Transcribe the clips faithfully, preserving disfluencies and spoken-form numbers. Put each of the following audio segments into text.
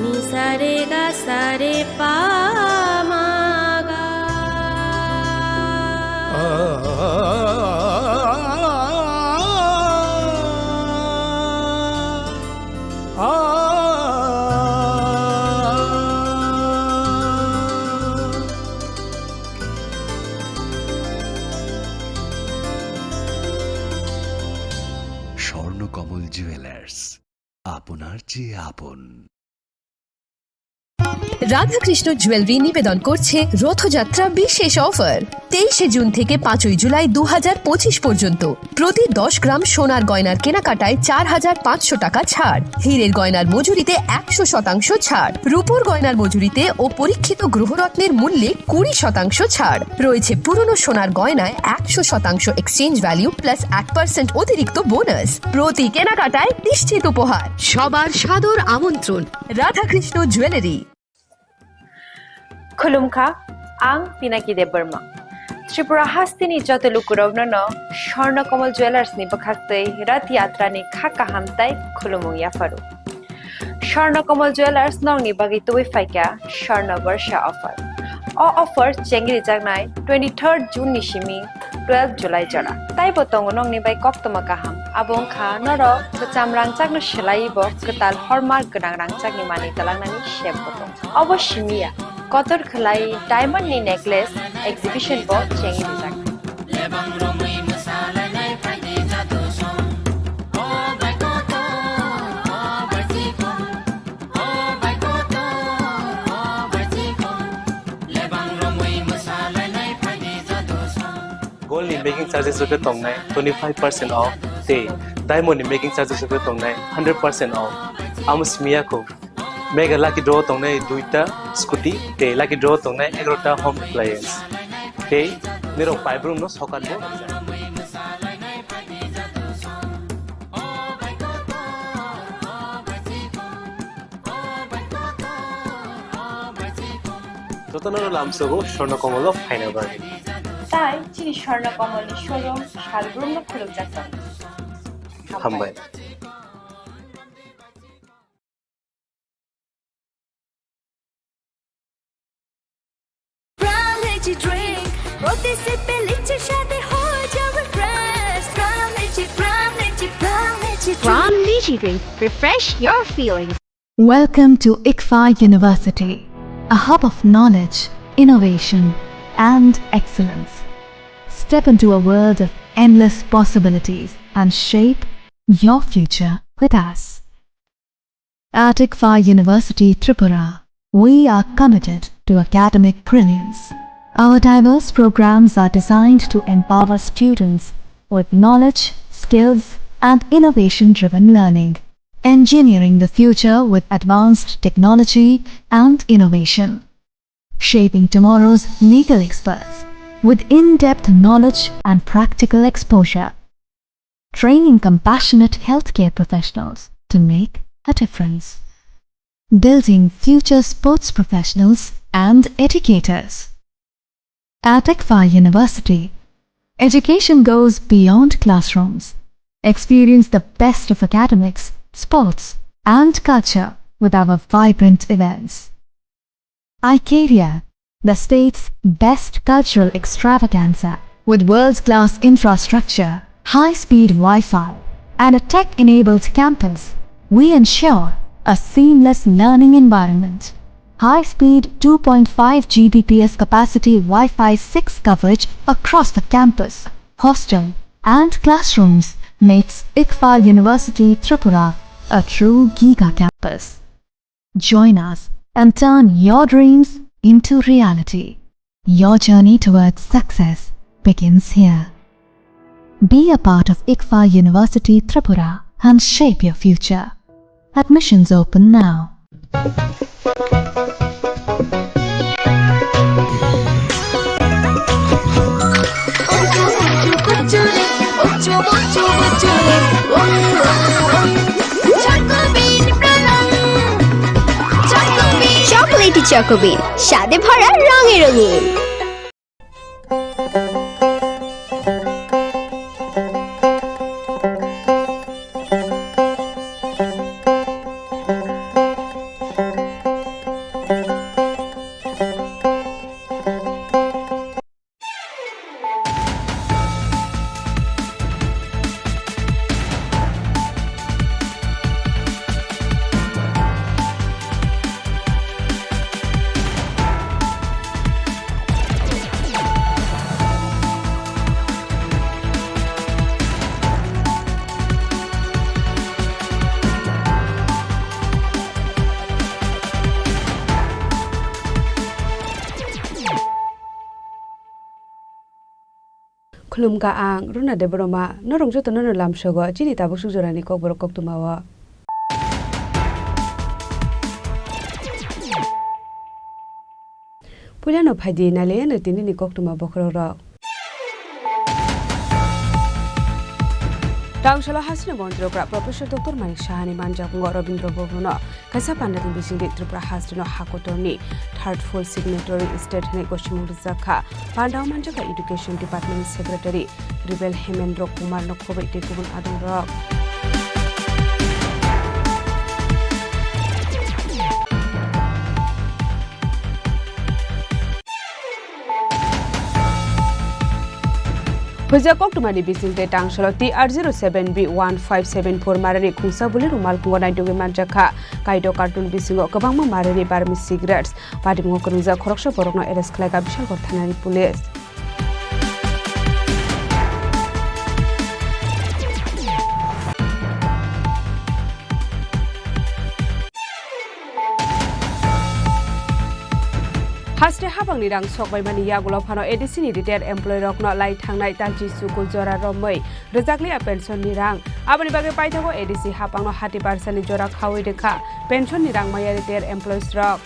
Ni sa re ga sa re pa ma ga. Swarnakamal jewellers, আপনার যে আপন। রাধাকৃষ্ণ জুয়েলারি নিবেদন করছে রথযাত্রা বিশেষ অফার। তেইশে জুন থেকে পাঁচই জুলাই দু হাজার পঁচিশ পর্যন্ত প্রতি দশ গ্রাম সোনার গয়নার কেনাকাটায় চার হাজার পাঁচশো টাকা ছাড়, হীরের গয়নার মজুরিতে একশো শতাংশ ছাড়, রূপোর গয়নার মজুরিতে ও পরীক্ষিত গ্রহরত্নের মূল্যে কুড়ি শতাংশ ছাড়। রয়েছে পুরনো সোনার গয়নায় একশো শতাংশ এক্সচেঞ্জ ভ্যালু প্লাস এক পার্সেন্ট অতিরিক্ত বোনাস। প্রতি কেনাকাটায় নিশ্চিত উপহার। সবার সাদর আমন্ত্রণ Radhakrishna jewellery. Khulumkha, ang Pinaki Debbarma. Tripura hasteni joto lukurokno no Swarna Kamal Jewellers ni bwkhaktwi Rath Yatra ni kha kaham tai khulumung yapharu. Swarna Kamal Jewellers nokni bagwi tubui phaikha Swarna Barsha offer. O offer chengri jaknai twenty-third June ni simi twelve July jora. Taibo tongo nokni bai koktwma kaham. Abo wngkha norok kwcham rangchakno swlaiwi bo kwtal hallmark gwnang rangchakni manwi twlangnani sep bo tongo. Obo simi ya, kotor khwlai diamond ni necklace exhibition bo chengwi rijak. Gold ni making charges rok khe tongnai twenty five percent off, tei diamond ni making charges rok khe tongnai hundred percent off. Amo simi ya kho. Mega lucky draw tongnai duita scooty, tei lucky draw tongnai egarota home appliance. Tei nirok paibrumno sokat bo. Jotono lamsogo Swarna Kamal o phaina bagwi. Tai chini Swarna Kamal ni showroom salbrumno khulukjak tongo. Hambai. Prime Energy drink, প্রতি সিপে লিচুর স্বাদে হয়ে যাবে fresh। Prime Energy, Prime Energy, Prime Energy drink। Prime Energy drink, refresh your feelings। Welcome to ICFAI University, a hub of knowledge, innovation, and excellence. Step into a world of endless possibilities and shape your future with us. At ICFAI University Tripura, we are committed to academic brilliance. Our diverse programs are designed to empower students with knowledge, skills, and innovation-driven learning, engineering the future with advanced technology and innovation, shaping tomorrow's legal experts with in-depth knowledge and practical exposure, training compassionate healthcare professionals to make a difference, building future sports professionals and educators. At ICFAI University, education goes beyond classrooms. Experience the best of academics, sports, and culture with our vibrant events. iCaria, the state's best cultural extravaganza, with world-class infrastructure, high-speed Wi-Fi, and a tech-enabled campus, we ensure a seamless learning environment. High-speed two point five G B P S capacity Wi-Fi six coverage across the campus, hostel, and classrooms makes ICFAI University Tripura a true giga campus. Join us and turn your dreams into reality. Your journey towards success begins here. Be a part of ICFAI University Tripura and shape your future. Admissions open now. Chocolatey Choco Bean, স্বাদে ভরা, রঙে রঙিন। Khulumkha ang Runa Debbarma, norok jotono no lamsogo chini tabuk suk jorani kokborok koktwmao. Puilano phaidi nailaiano tinini koktwma bokhorokrok. Tangsalo hasini montri okra Professor Doctor Manik Sahani manjakmungo Rabindra Bhabono kaisa pandani bisingtwi Tripura hasrino hakotorni third full signatory state hwnwi gosimung rijak kha. Pandao manjakha Education Department Secretary Ribel Hemendra Kumar no khoboi tei kubun adongrok. Phuijak koktwmani bisingtwi Tangsalo T R zero seven B one five seven four marani khungsa buli rwng malkhungo naitugwi manjakha. Kaido carton bisingo kwbangma marani barmi cigarettes. Patimungo kwrwngjak khoroksa borokno arrest khlaikha Bishalgarh thanani police. Haste habangni rang sokbaimani yagulo phano A D C ni retired employee rokno lai thangnai talchi chuku jora romwi rwjakliya pension ni rang. Aboni bagwi paithago A D C hapangno hati parsani jora khaui rwkha pension ni rang maya retired employees rok.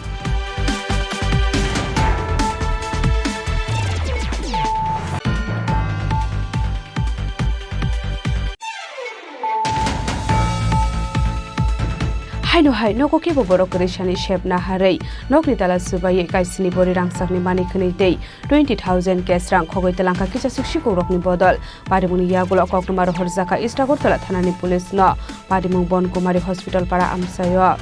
Haino hai nogo kebo borok kwrwi sani sep naharwi nokni tala subaiwi kaisini bori rangchakni manwi khwnwi tei twenty thousand cash rang khogwi twlangkha kisa suk sikukrokni bodol. Patimungni yagulo koktwma rohorjakha East Agartala thanani police no. Patimung Bon Kumari Hospital para amchaio.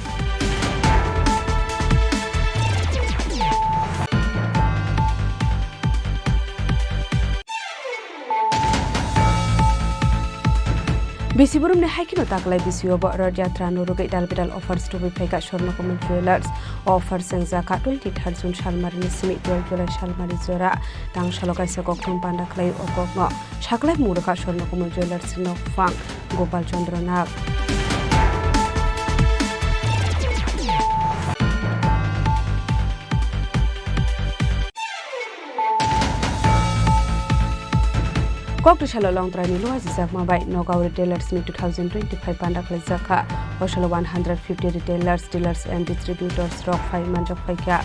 Bisi burumni hai kheno taklai bisio bo Rath Yatra no rwgwi dal bidal offers tubui phaikha Swarnakumar Jewellers. O offer sengjakha twenty third June salmarini simi twelve July salmari jora. Tangsalo kaisa kokthum panda khlai o kokno saklai mung rwkha Swarnakumar Jewellers ni nokphang Gopal Chandra Nag. Koktwsalo Longtraini luha jijakma bai Nagaon retailers meet two thousand twenty-five panda khlaijak kha. O salo one hundred fifty retailers, dealers and distributors rok phai manjak phaikha.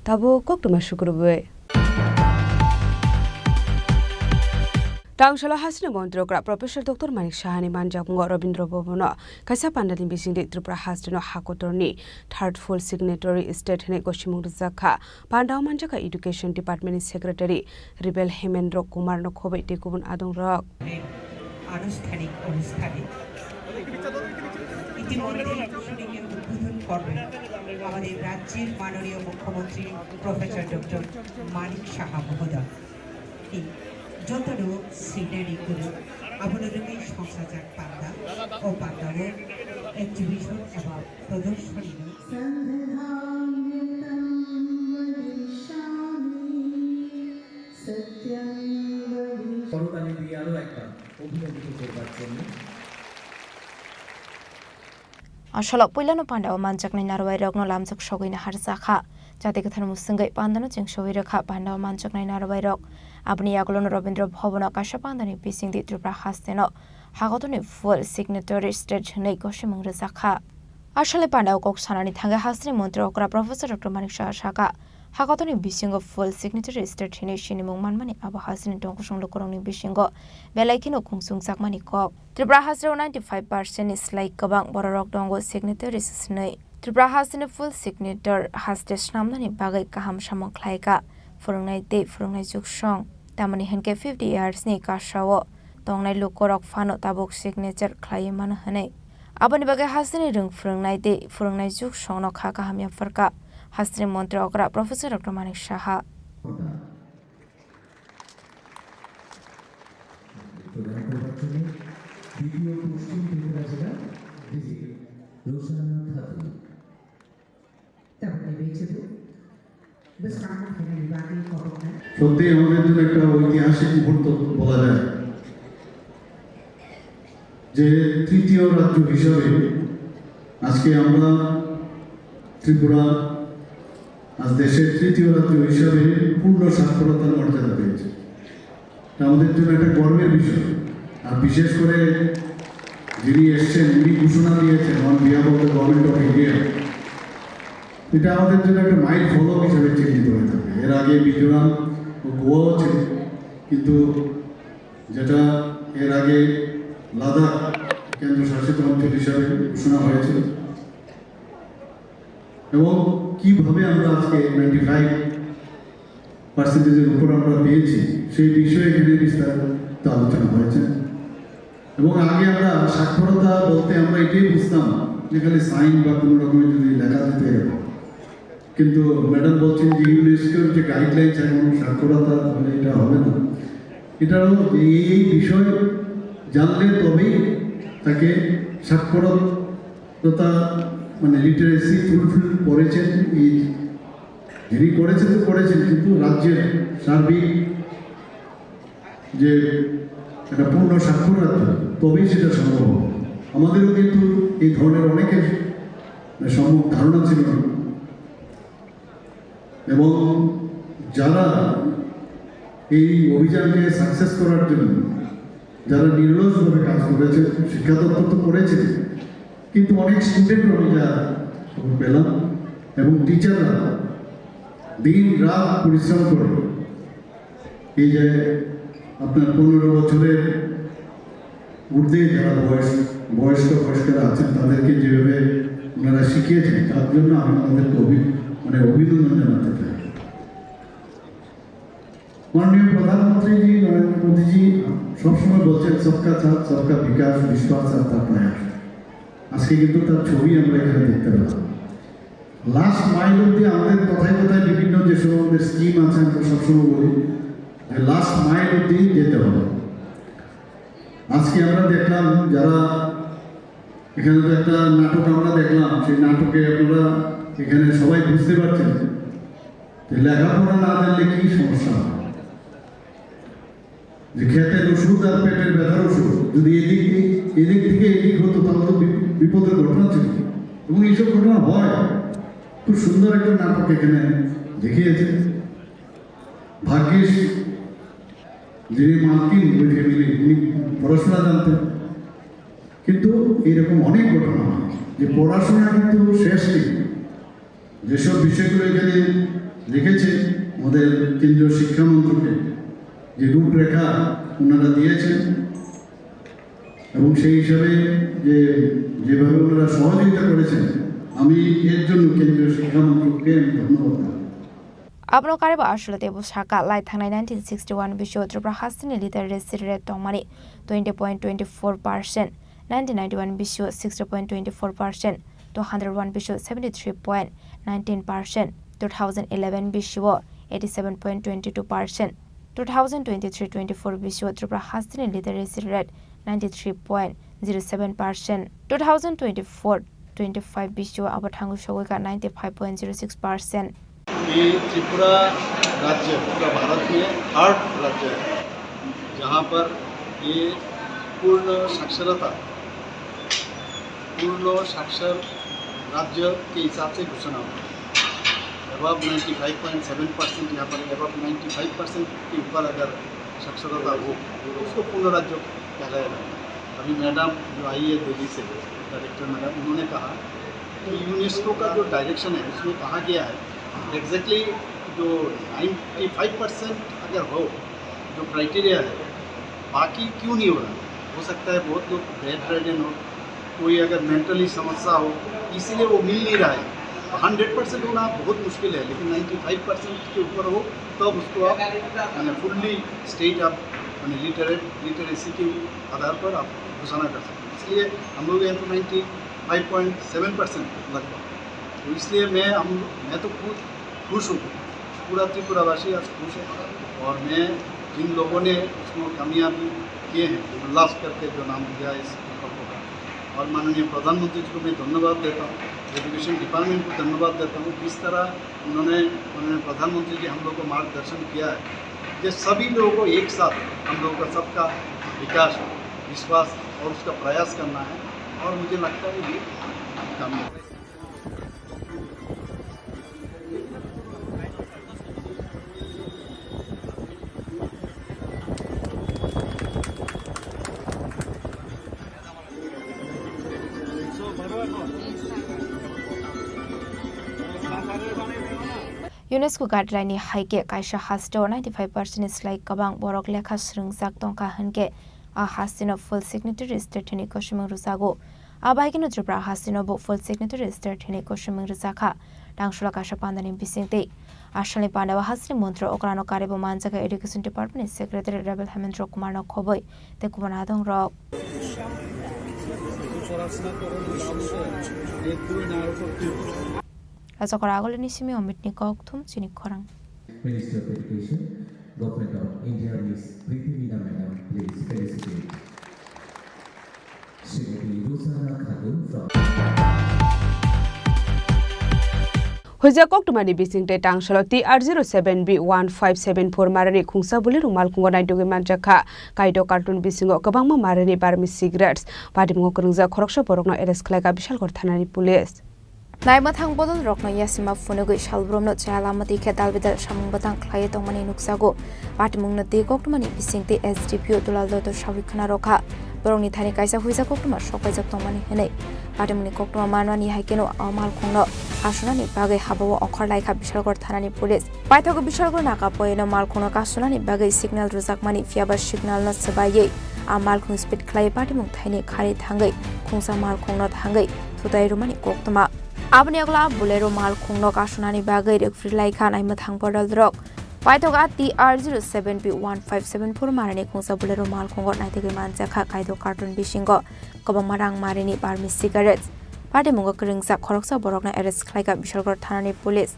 Tabuk koktwma sukrubwi. Tangsalo hasini montri okra Professor Doctor Manik Sahani manjakmungo Rabindra Bhabono kaisa pandani bisingtwi Tripura hasrino hakotorni third full signatory state hwnwi gosimung rijak kha. Pandao manjakha Education Department ni Secretary Ribel Hemendra Kumar no khoboi tei kubun adongrok. আনুষ্ঠানিক অনুষ্ঠানে ইতিমধ্যে উদ্বোধন করবেন আমাদের রাজ্যের মাননীয় মুখ্যমন্ত্রী professor doctor Manik সাহা মহোদয়। এই যতন সিনারি করে আবনরকে সংসাজাক পাতা ও পাতাও এক্সিবিশন এবং প্রদর্শনী। অভিনন্দিত করবার জন্য। Asolo puilano pandao manjaknai narwai rokno lamjak sogwi naharjakha. Jati kwthar musungwi pandano cheng sogwi rwkha pandao manjaknai narwai rok. Aboni yagulono Rabindra Bhabono kaisa pandani bisingtwi Tripura hasteno hakotorni full signatory state hwnwi gosimung rwjakha. Asole pandao kok sanani thangwi hasteni montri okra Professor Doctor Manik Saha sakha, hakotorni bisingo full signatory state hwnwi sinimung manmani abo hasteni tongkosong lukurokni bisingo belai kheno kungsungjakmani kok. Tripura hasteo ninety five percent ni slai kwbang bororok tongo signatories swnwi. Tripura hasteni full signature haste snamnani bagwi kaham samung khlaikha phwrwngnai tei phwrwngnai jugsong. Tamoni hinkhe fifty years ni kasao tongnai lukurok phano tabuk signature khlaiwi mano hwnwi. Aboni bagwi hasteni rwng phwrwngnai tei phwrwngnai jugsongno kha kaham yapharkha hasteni montri okra Professor Doctor Manik Saha. প্রদান করবার জন্য দ্বিতীয় পশ্চিম ত্রিপুরা জেলা ডিসি রোজানা খাতুন। তারপরে রয়েছে তো বেশ কামনা ফেরানি বাকি কতক্ষণ। সত্যি আমাদের জন্য একটা ঐতিহাসিক মুহূর্ত বলা যায়, যে তৃতীয় রাজ্য হিসাবে আজকে আমরা ত্রিপুরা আজ দেশের তৃতীয় রাজ্য হিসাবে পূর্ণ সাক্ষরতার মর্যাদা পেয়েছে। এটা আমাদের জন্য একটা গর্বের বিষয়। আর বিশেষ করে যিনি এসছেন, উনি ঘোষণা দিয়েছেন on behalf of the Government of India, এটা আমাদের জন্য একটা মাইল ফলক হিসাবে চিহ্নিত হয়ে থাকবে। এর আগে মিজোরাম ও গোয়াও ছিল, কিন্তু যেটা এর আগে লাদাখ কেন্দ্রশাসিত অঞ্চল হিসাবে ঘোষণা হয়েছিল। এবং কিভাবে আমরা আজকে নাইনটি ফাইভ পার্সেন্টেজের উপর আমরা পেয়েছি, সেই বিষয়ে এখানে বিস্তারিত আলোচনা হয়েছে। এবং আগে আমরা সাক্ষরতা বলতে আমরা এটাই বুঝতাম যে খালি সাইন বা কোনো রকমের যদি লেখা দিতে হবে। কিন্তু ম্যাডাম বলছেন যে ইউনেস্কোর যে গাইডলাইন্স এখন সাক্ষরতা হলে এটা হবে না। এটারও এই এই বিষয় জানলে তবেই তাকে সাক্ষরতা, মানে, লিটারেসি ফুলফিল করেছেন, এই যিনি করেছেন তো করেছেন, কিন্তু রাজ্যের সার্বিক যে একটা পূর্ণ সাক্ষর রাজ্য, তবেই সেটা সম্ভব হবে। আমাদেরও কিন্তু এই ধরনের অনেকের সম্যক ধারণা ছিল না। এবং যারা এই অভিযানকে সাকসেস করার জন্য যারা নিরলসভাবে কাজ করেছে, শিক্ষা দপ্তর তো করেছে, কিন্তু অনেক স্টুডেন্ট আমি যা খবর পেলাম এবং টিচাররা দিন রাত পরিশ্রম করে এই যে আপনার পনেরো বছরের ঊর্ধ্বে যারা বয়স, বয়স্ক বয়স্করা আছেন, তাদেরকে যেভাবে ওনারা শিখিয়েছেন, তার জন্য আমি ওনাদেরকে অভি-, মানে, অভিনন্দন জানাতে চাই। মাননীয় প্রধানমন্ত্রীজি নরেন্দ্র মোদীজি সবসময় বলছেন, "সবকা সাথ, সবকা বিকাশ, বিশ্বাস আর তার প্রয়াস।" আজকে কিন্তু তার ছবি আমরা এখানে দেখতে পেলাম। লাস্ট মাইল অব্দি আমাদের কথায় কথায় বিভিন্ন যে সব আমাদের স্কিম আছে, আমরা সবসময় বলি যে লাস্ট মাইল অব্দি যেতে হবে। আজকে আমরা দেখলাম, যারা এখানে তো একটা নাটক আমরা দেখলাম, সেই নাটকে আপনারা এখানে সবাই বুঝতে পারছেন যে লেখাপড়া না জানলে কি সমস্যা হয়। যে ক্ষেতের ওষুধ আর পেটের ব্যথার ওষুধ যদি এদিক, এদিক থেকে এদিক হতো, তাহলে তো বিপ-, বিপদের ঘটনা ছিল। এবং এইসব ঘটনা হয়। খুব সুন্দর একটা নাটক এখানে দেখিয়েছে। ভাগ্যিস যিনি মালকিন ওই ফ্যামিলি, উনি পড়াশোনা জানতেন। কিন্তু এরকম অনেক ঘটনা হয় যে পড়াশোনা কিন্তু শেষ নেই। যেসব বিষয়গুলো এখানে রেখেছে আমাদের কেন্দ্রীয় শিক্ষা মন্ত্রকে, যে রূপরেখা ওনারা দিয়েছেন এবং সেই হিসাবে যে, যেভাবে ওনারা সহযোগিতা করেছেন, আমি এর জন্য কেন্দ্রীয় শিক্ষা মন্ত্রককে আমি ধন্যবাদ জানাই। Abono karibo aswk tei bwsaka lai thangnai nineteen sixty-one bisio Tripura hasteni literacy rate tongmani twenty point twenty four percent, nineteen ninety-one bisio sixty point twenty four percent, two hundred one bisio seventy three point nineteen percent, two thousand eleven bisio eighty seven point twenty two percent, two thousand twenty three twenty four bisio Tripura hasteni literacy rate ninety three point zero seven percent, two thousand twenty four twenty five bisio abo thango sogwi kha ninety five point zero six percent. ये त्रिपुरा राज्य पूरा भारत में थर्ड राज्य है, जहाँ पर ये पूर्ण साक्षरता, पूर्ण साक्षर राज्य के हिसाब से घोषणा हुआ है। Above ninety five point seven percent, यहाँ पर अबव नाइन्टी फ़ाइव परसेंट के ऊपर अगर साक्षरता हो, तो उसको पूर्ण राज्य कहलाया जाता है। अभी मैडम जो आई है दिल्ली से, डायरेक्टर मैडम, उन्होंने कहा कि यूनेस्को का जो डायरेक्शन है, उसमें कहा गया है एग्जैक्टली जो नाइन्टी फ़ाइव परसेंट अगर हो, जो क्राइटेरिया है, बाकी क्यों नहीं हो रहा? हो सकता है बहुत लोग बेड रिडन हो, कोई अगर मेंटली समस्या हो, इसीलिए वो मिल नहीं रहा है। हंड्रेड परसेंट होना बहुत मुश्किल है, लेकिन नाइन्टी फ़ाइव परसेंट के ऊपर हो, तब उसको आप, माने, फुल्ली स्टेट आप, माने, लिटरेट, लिटरेसी के आधार पर आप घोषणा कर सकते हैं। इसलिए हम लोग यहाँ तो ninety five point seven percent लगभग। तो इसलिए मैं, हम, मैं तो खुद खुश हूँ, पूरा त्रिपुरावासी आज खुश है। और मैं जिन लोगों ने उसको कामयाबी किए हैं, जो उल्लास करके जो नाम दिया है इस प्रकल्प का, और माननीय प्रधानमंत्री जी को मैं धन्यवाद देता हूँ, एजुकेशन डिपार्टमेंट को धन्यवाद देता हूँ, जिस तरह उन्होंने, माननीय प्रधानमंत्री जी हम लोग को मार्गदर्शन किया है कि सभी लोगों को एक साथ हम लोगों का सबका विकास, विश्वास और उसका प्रयास करना है। और मुझे लगता है ये UNESCO guideline ni hai khe kaisa hasteo ninety five percent ni slai kwbang borok lekha swrwngjak tongkha hwnkhe, a hasteno full signatory state hwnwi kochomung rwjago. Abaikeno Tripura hasteno bo full signatory state hwnwi kochomung rwjakha, tangsola kaisa pandani bisingtwi. Asalni pandao hasteni montri okrano karibo manjakha Education Department ni Secretary Rebel Hemendra Kumar no khoboi tei kubun adongrok. Rajokor agulini simi Omitni kokthum chini khorang. Minister of Education, Government of India, Miss Preeti Meena Madam, please felicitate. Srimati Rosana Khatun from Huijak koktwmani bisingtwi tangsalo T R zero seven B one five seven four marani khungsa bolero malkhungo naitugwi manjakha. Kaido carton bisingo kwbangma marani barmi cigarettes. Patimungo kwrwngjak khoroksa borokno arrest khlaikha Bishalgarh thanani police. Naima thang bodol rokno yasima phunugwi salbrumno chaya lama twi khe dalbidal samung bwtang khlaiwi tongmani nukjago. Patimungno twi koktwmani bisingtwi S D P O Dulal Dotto sawi khwna rwkha. Borokni thani kaisa huijak koktwma sokpaijak tongmani hwnwi patimungni koktwma manmani hai kheno o malkhungno kasunani bagwi habao ongkhor laikha Bishalgarh thanani police. Paithago Bishalgarh naka poino malkhungno kasunani bagwi signal rwjakmani, phiyaba signalno swbaiwi a malkhung speed khlaiwi patimung thaini khari thangwi khungsa malkhungno thangwi thutai rwmani koktwma. Aboni yagulo a Bolero malkhungno kasunani bagwi rwkphri laikha naimwthang bodolrok. Paithago a T R zero seven P one five seven four marani khungsa Bolero malkhungo naitugwi manjakha kaido carton bisingo kwbangma rang marini barmi cigarettes. Patimungo kwrwngjak khoroksa borokno arrest khlaikha Bishalgarh thanani police.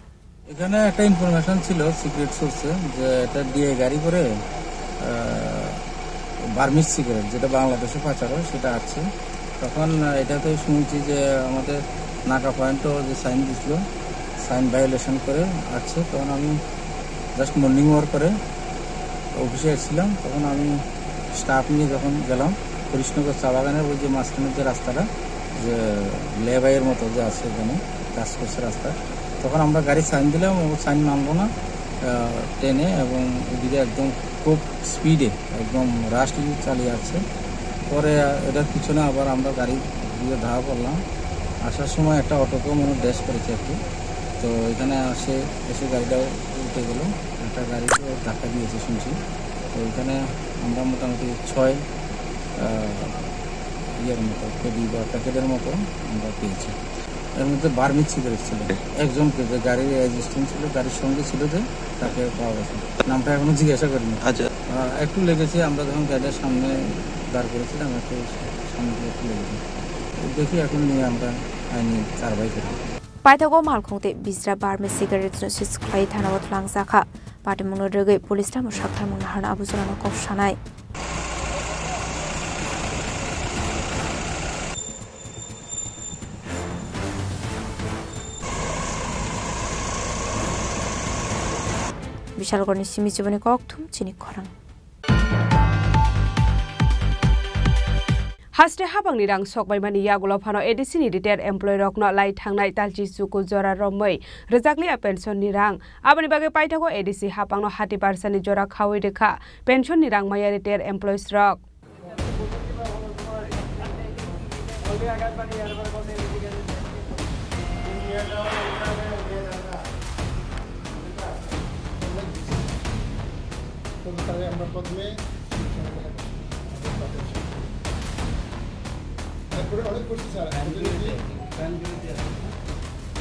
এখানে একটা ইনফরমেশন ছিল সিক্রেট সোর্সে যে একটা ডিআই গাড়ি করে, আহ, Burmese cigarette, যেটা বাংলাদেশে পাচার হয়, সেটা আসছে। তখন, আহ, এটাতে শুনছি যে আমাদের নাকা পয়েন্টও যে সাইন দিছিল, সাইন ভায়োলেশন করে আসছে। তখন আমি জাস্ট মর্নিং ওয়াক করে অফিসে এসেছিলাম, তখন আমি স্টাফ নিয়ে যখন গেলাম কৃষ্ণনগর চা বাগানের ওই যে মাঝখানের যে রাস্তাটা, যে লেবাইয়ের মতো যে আছে ওখানে কাজ করছে রাস্তা, তখন আমরা গাড়ি সাইন দিলাম, ও সাইন মানলো না, আহ, টেনে, এবং ওদিকে একদম খুব স্পিডে একদম রাশ চালিয়ে আসছে। পরে, আহ, এটার পিছনে আবার আমরা গাড়ি দিয়ে ধাওয়া করলাম। আসার সময় একটা অটোকেও মনে হয় ড্যাশ করেছে একটু। তো এখানে আসে, এসে গাড়িটাও উল্টে গেল, একটা গাড়িকে ধাক্কা দিয়েছে শুনছি। তো এখানে আমরা মোটামুটি ছয়, আহ, ইয়ের মতো, কেডি বা প্যাকেটের মতো আমরা পেয়েছি। এর মধ্যে বার্মিজ সিগারেট ছিল। একজনকে, যে গাড়ির অ্যাসিস্ট্যান্ট ছিল, গাড়ির সঙ্গে ছিল, যে তাকে পাওয়া গেছে। নামটা এখনো জিজ্ঞাসা করিনি। আচ্ছা। আহ, একটু লেগেছে, আমরা যখন গাড়িটার সামনে দাঁড় করেছিলাম, একটু সামনে দিয়ে একটু লেগেছে। দেখি এখন নিয়ে আমরা আইনি কারবাই করি। Paithago malkhung tei bisra barmi cigarettes no seize khlai thanao twlangjakha. Patimungno rwgwi police tamo saktharmung naharno abo jorano kok sanai. Bishalgarhni simi chiboni kokthum chini khorang. Haste habangni rang sokbaimani yagulo phano A D C ni retired employee rokno lai thangnai talchi chuku jora romwi rwjakliya pension ni rang. Aboni bagwi paithago A D C habangno hati barsani jora khawi rwkha pension ni rang maya retired employees rok.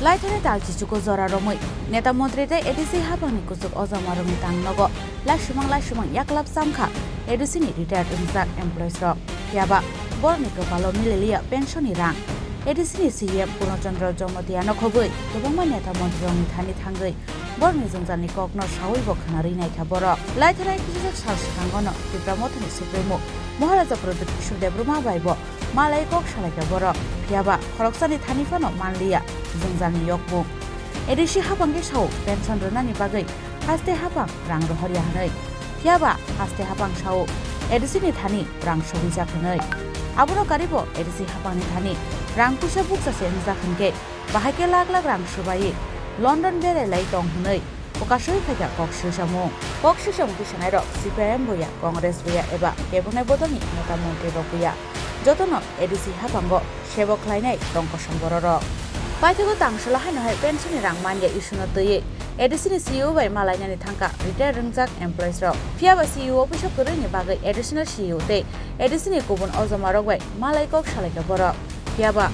Laithani talchi chuku jora romwi neta montri tei A D C habangni kuchuk ojama rokni tang nogo laisumang laisumang yaklap chamkha A D C ni retired wngjak employees rok. Phiyaba borokni kwpalo mililiya pension ni rang. A D C ni C E M Purno Chandra Jamatia no khobwi kwbangma neta montri rokni thani thangwi borokni jwngjalni kokno sawi bo khna rwi naikha borok. Laithani kisijak sal swkango no Tipra Mothani Supremo Maharaja Pradyut Kishore Debbarma bai bo malai kok salaikha borok. Phiyaba khoroksani thani phano manliya jwngjalni yokmung. A D C habangni sao pension rwnani bagwi haste habang rang rohorya hwnwi. Phiyaba haste habang sao A D C ni thani rang sogwijak hwnwi. Abono karibo A D C haphangni thani rang puisa bukcha se wngjak hinkhe, bahai khe lakh lakh rang swbaiwi London berai lai tong hwnwi pwkaswi phaikha kok swisamung. Kok swisamung tisanairok C P I M bo ya, Congress bo ya eba kebengni bodolni neta montrirok bo ya, jotono A D C haphango sebo khlainai tong kosom bororok. Paithago tangsola haino hai pension ni rang manya issue no twiwi A D C ni C E O bai malainani thangkha retired wngjak employees rok. Phiya ba C E O office o kwrwini bagwi additional C E O tei A D C ni kubun ojomarok bai malai kok salaikha borok. Phiya ba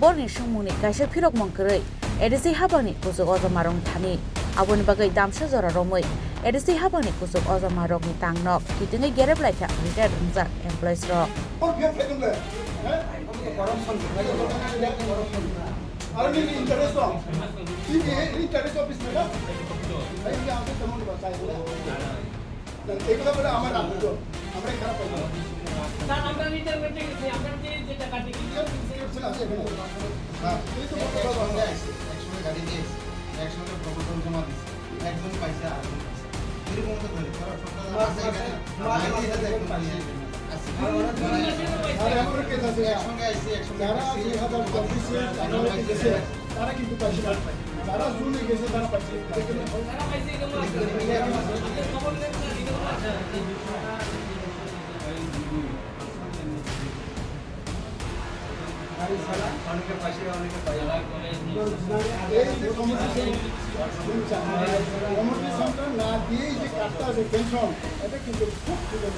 borokni swngmungni kaisa phirokmung kwrwi A D C haphangni kuchuk ojomarokni thani. Aboni bagwi damsa jora romwi A D C haphangni kuchuk ojomarokni tangnok kitingwi gerep laikha retired wngjak employees rok. Corruption. Army ni interest dong. T V ni interest office na. Ai, ini apa teman bahasa itu? Dan itu kan pada amat aku tu. Amat kharap aja. Sir, আমরা রিটায়ার করতে গেছি, আমরা যে, যে টাকা দিয়ে Script script আছে এখানে. হ্যাঁ, এই তো বলতে পারবো আমরা. একসঙ্গে গাড়ি দিয়ে, একসঙ্গে প্রপোজাল জমা দিচ্ছি. একজন পাইছে, আরেকজন পাইছে. এরকম তো ধরে, তারা সবটা মাস আছে মাসে, এখানে. মাস আগে মাসে এটাতে একজন পাইছে. পাইছে. আর এমন কেস আছে, একসঙ্গে আইছি, একসঙ্গে যারা গেছি, দুই হাজার চব্বিশে একসঙ্গে জানুয়ারিতে পাইছে. গেছে, তারা কিন্তু পাইছে না. যারা জুনে গেছে, তারা পাইছে. তারা পাইছে, এরকম আছে. আপনি খবর নেন না, এরকম আছে. এই যে কমিউনিকেশন, কমিউনিকেশনটা না দিয়েই যে কাজটা আছে, পেনশন, এটা কিন্তু খুব সুন্দর.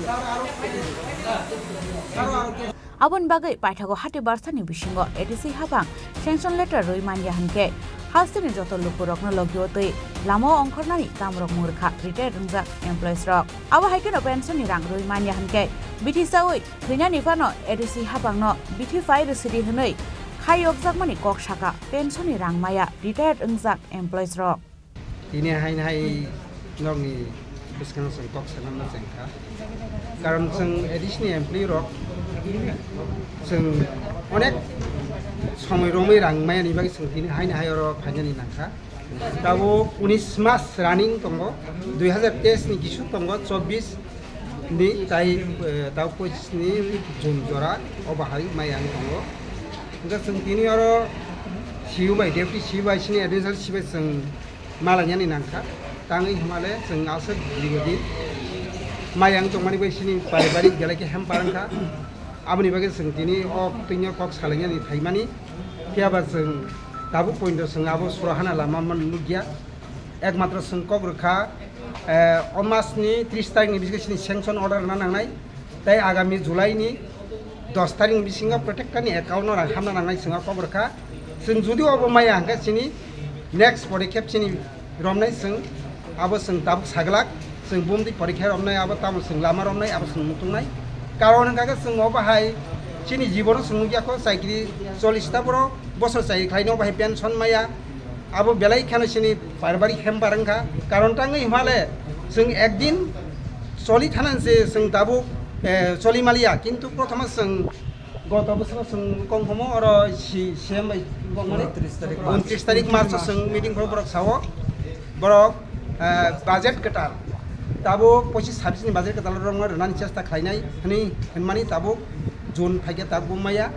Aboni bagwi paithago hati barsani bisingo A D C haphang sanction letter rwi manya hinkhe, hasteni joto lukurokno logio twi lamao ongkhornani kamrok mwrwkha retired wngjak employees rok. Abo hai kheno pension ni rang rwi manya hinkhe, bithi saui thwinani phano A D C haphangno bithi phai rwsidi hwnwi khai yokjakmani kok sakha pension ni rang maya retired wngjak employees rok. Tini haino hai nokni bwskango chwng kok sanama chengkha. Karon chwng A D C ni employee rok chwng onek somoi romwi rang maya ni bagwi chwng tini haino hai oro phainani nangkha. Tabuk unis mas running tongo, dui hajar teis ni kisu tongo, chobbish ni tai, eh, tabuk pochis ni June jora o bahai mai ang tongo. Hingke chwng tini oro C E O bai, Deputy C E O bai, sini additional C E O bai chwng malainani nangkha. Tangwi hwnmale chwng aswk dirgo din mai ang tongmani bai sini paribarik belai khe hamper wngkha. Aboni bagwi chwng tini o twino kok salainani phaimani. Phiya ba chwng tabuk pointo chwng abo sorohana lama man nukya. Ekmatro chwng kok rwkha, eh, o mas ni tris tarik ni bisingo chini sanction order rwna nangnai. Tei agami July ni dos tarik ni bisingo protekta ni account no rang hamna nangnai chwng o kok rwkha. Chwng jodi obo maya hwnkhe chini next podikep chini romnai chwng abo chwng tabuk saglak, chwng bumdi porikha romnai, abo tamo chwng lama romnai, abo chwng mutungnai. Karon hwnkha khe chwng obo hai chini jibono chwng nukya kho, chakri chollish ta borok bosor chakri khlaino obo hai pension maya, abo belai kheno chini paribarik hamper wngkha. Karon tangwi hwnmale chwng ekdin choli thana se chwng tabuk, eh, choli maliya, kintu prothoma chwng Goto bwskango chwng kongkhomo oro si-, C M bai kongmani untris tarik mas. Untris tarik mas o chwng meeting khoro borok sao, borok, eh, budget kwtal tabuk pochis sabis ni budget kwtal rwna rwnani chesta khlainai hwnwi hwnmani tabuk June phaikhe tabuk maya.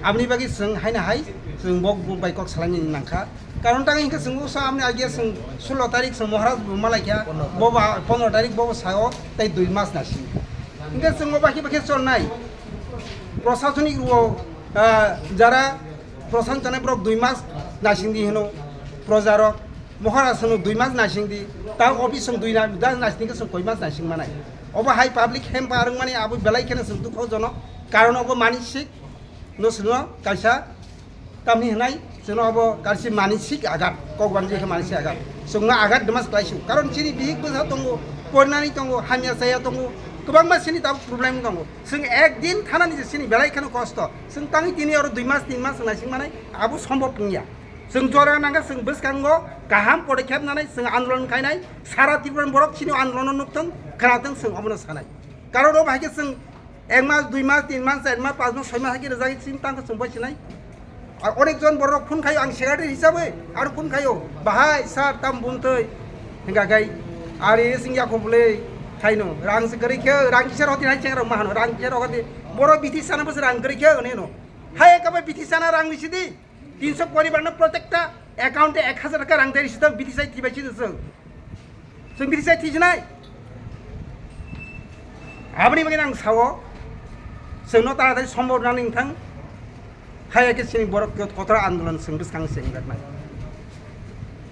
Aboni bagwi chwng haino hai chwng bok bai kok salaini nangkha. Karon tangwi hwnkhe chwng usa amni agia chwng sullo tarik chwng Maharaj bo malaikha, bo ba pondro tarik bo sao tei dui mas nasing. Hwnkhe chwng o bakhe bakhe cholnai. Prosasonik rwo, ah, jara prosan chanai borok dui mas nasing di hino, projarok mohara sano dui mas nasing di, ta office song dui na, da nasing ke song koi mas nasing manai. Obo hai public hamper wng mani abo belai kheno song dukho jono, karon obo manisik no sino kaisa Tamni hwnai, chwngno abo kaisa manisik agat, kok banjwi khe manisik agat. Chwngno agat dwma se klaisio. Karon chini bihik bwsa tongo, porinani tongo, hamya chaya tongo, kwbangma chini tabuk problem tongo. Chwng ekdin thanani je chini belai kheno kosto. Chwng tangwi tini oro dui mas, tin mas chwng naising manai, abo sombhob wngya. Chwng jora nangkha, chwng bwskango kaham podokkhep nanai, chwng andolon khainai, sara Tripura ni borok chini andolono nukthwng, khwnathwng, chwng obono sanai. Karon obo hai khe chwng Ek mas, dui mas, tin mas, char mas, panch mas, soi mas hai khe rwjak chini tang khe chwng bai sinai. Ar onek jon borok phone khaio ang secretary hisabwi, aro phone khaio, "Bahai, sir, tam bumtwi?" Hingka khai, "Ari sing ya khobole, khaino, rang se kwrwi khe, rang kisa rw di hai chengrok ma hano, rang kisa rw di." Boro bithi sana bwswk rang kwrwi khe hwnwi no. Hai ekaba bithi sana rang ni sidi. Tinso poribar no protekta account e ek hazar taka rang tei sidi bithi sai thibai sidi chwng. Chwng bithi sai thijinai. Aboni bagwi ang sao. Chwng no taratari sombor nani wngthang. Hai khe chini borok kotor andolon chwng bwskang chwng jaknai.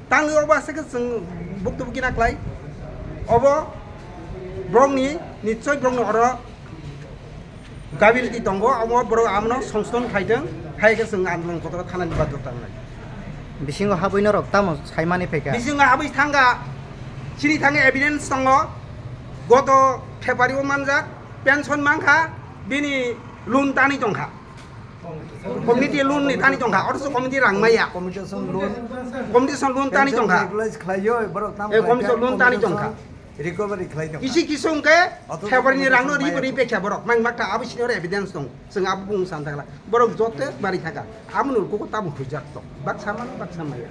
Tangwi obo aswk khe chwng buktu bukina klai. Obo borokni nichoi borokni oro gability tongo, obo borok amno songsodon khaitwng, hai khe chwng andolon kotor thanani baddhota wngnai. Bisingo habwi norok tamo saimani phaikha? Bisingo habwi thangkha, chini thangwi evidence tongo, goto February o manjak, pension mankha, bini loan tani tongkha. Community loan ni tani tongkha, othocho community rang maya. Commutation loan. Commutation loan tani tongkha. Regularize khlaiyo, borok tamo Eh, commutation loan tani tongkha. Recovery khlai tongkha. Kisi kisi hwnkhe February ni rang no ri ri pekha borok. Mang makta abo senior evidence tong. Chwng abo bung san thangla. Borok joto bari thaka. Amo nurkuko tamo hujak to. Baksa mano, baksa maya.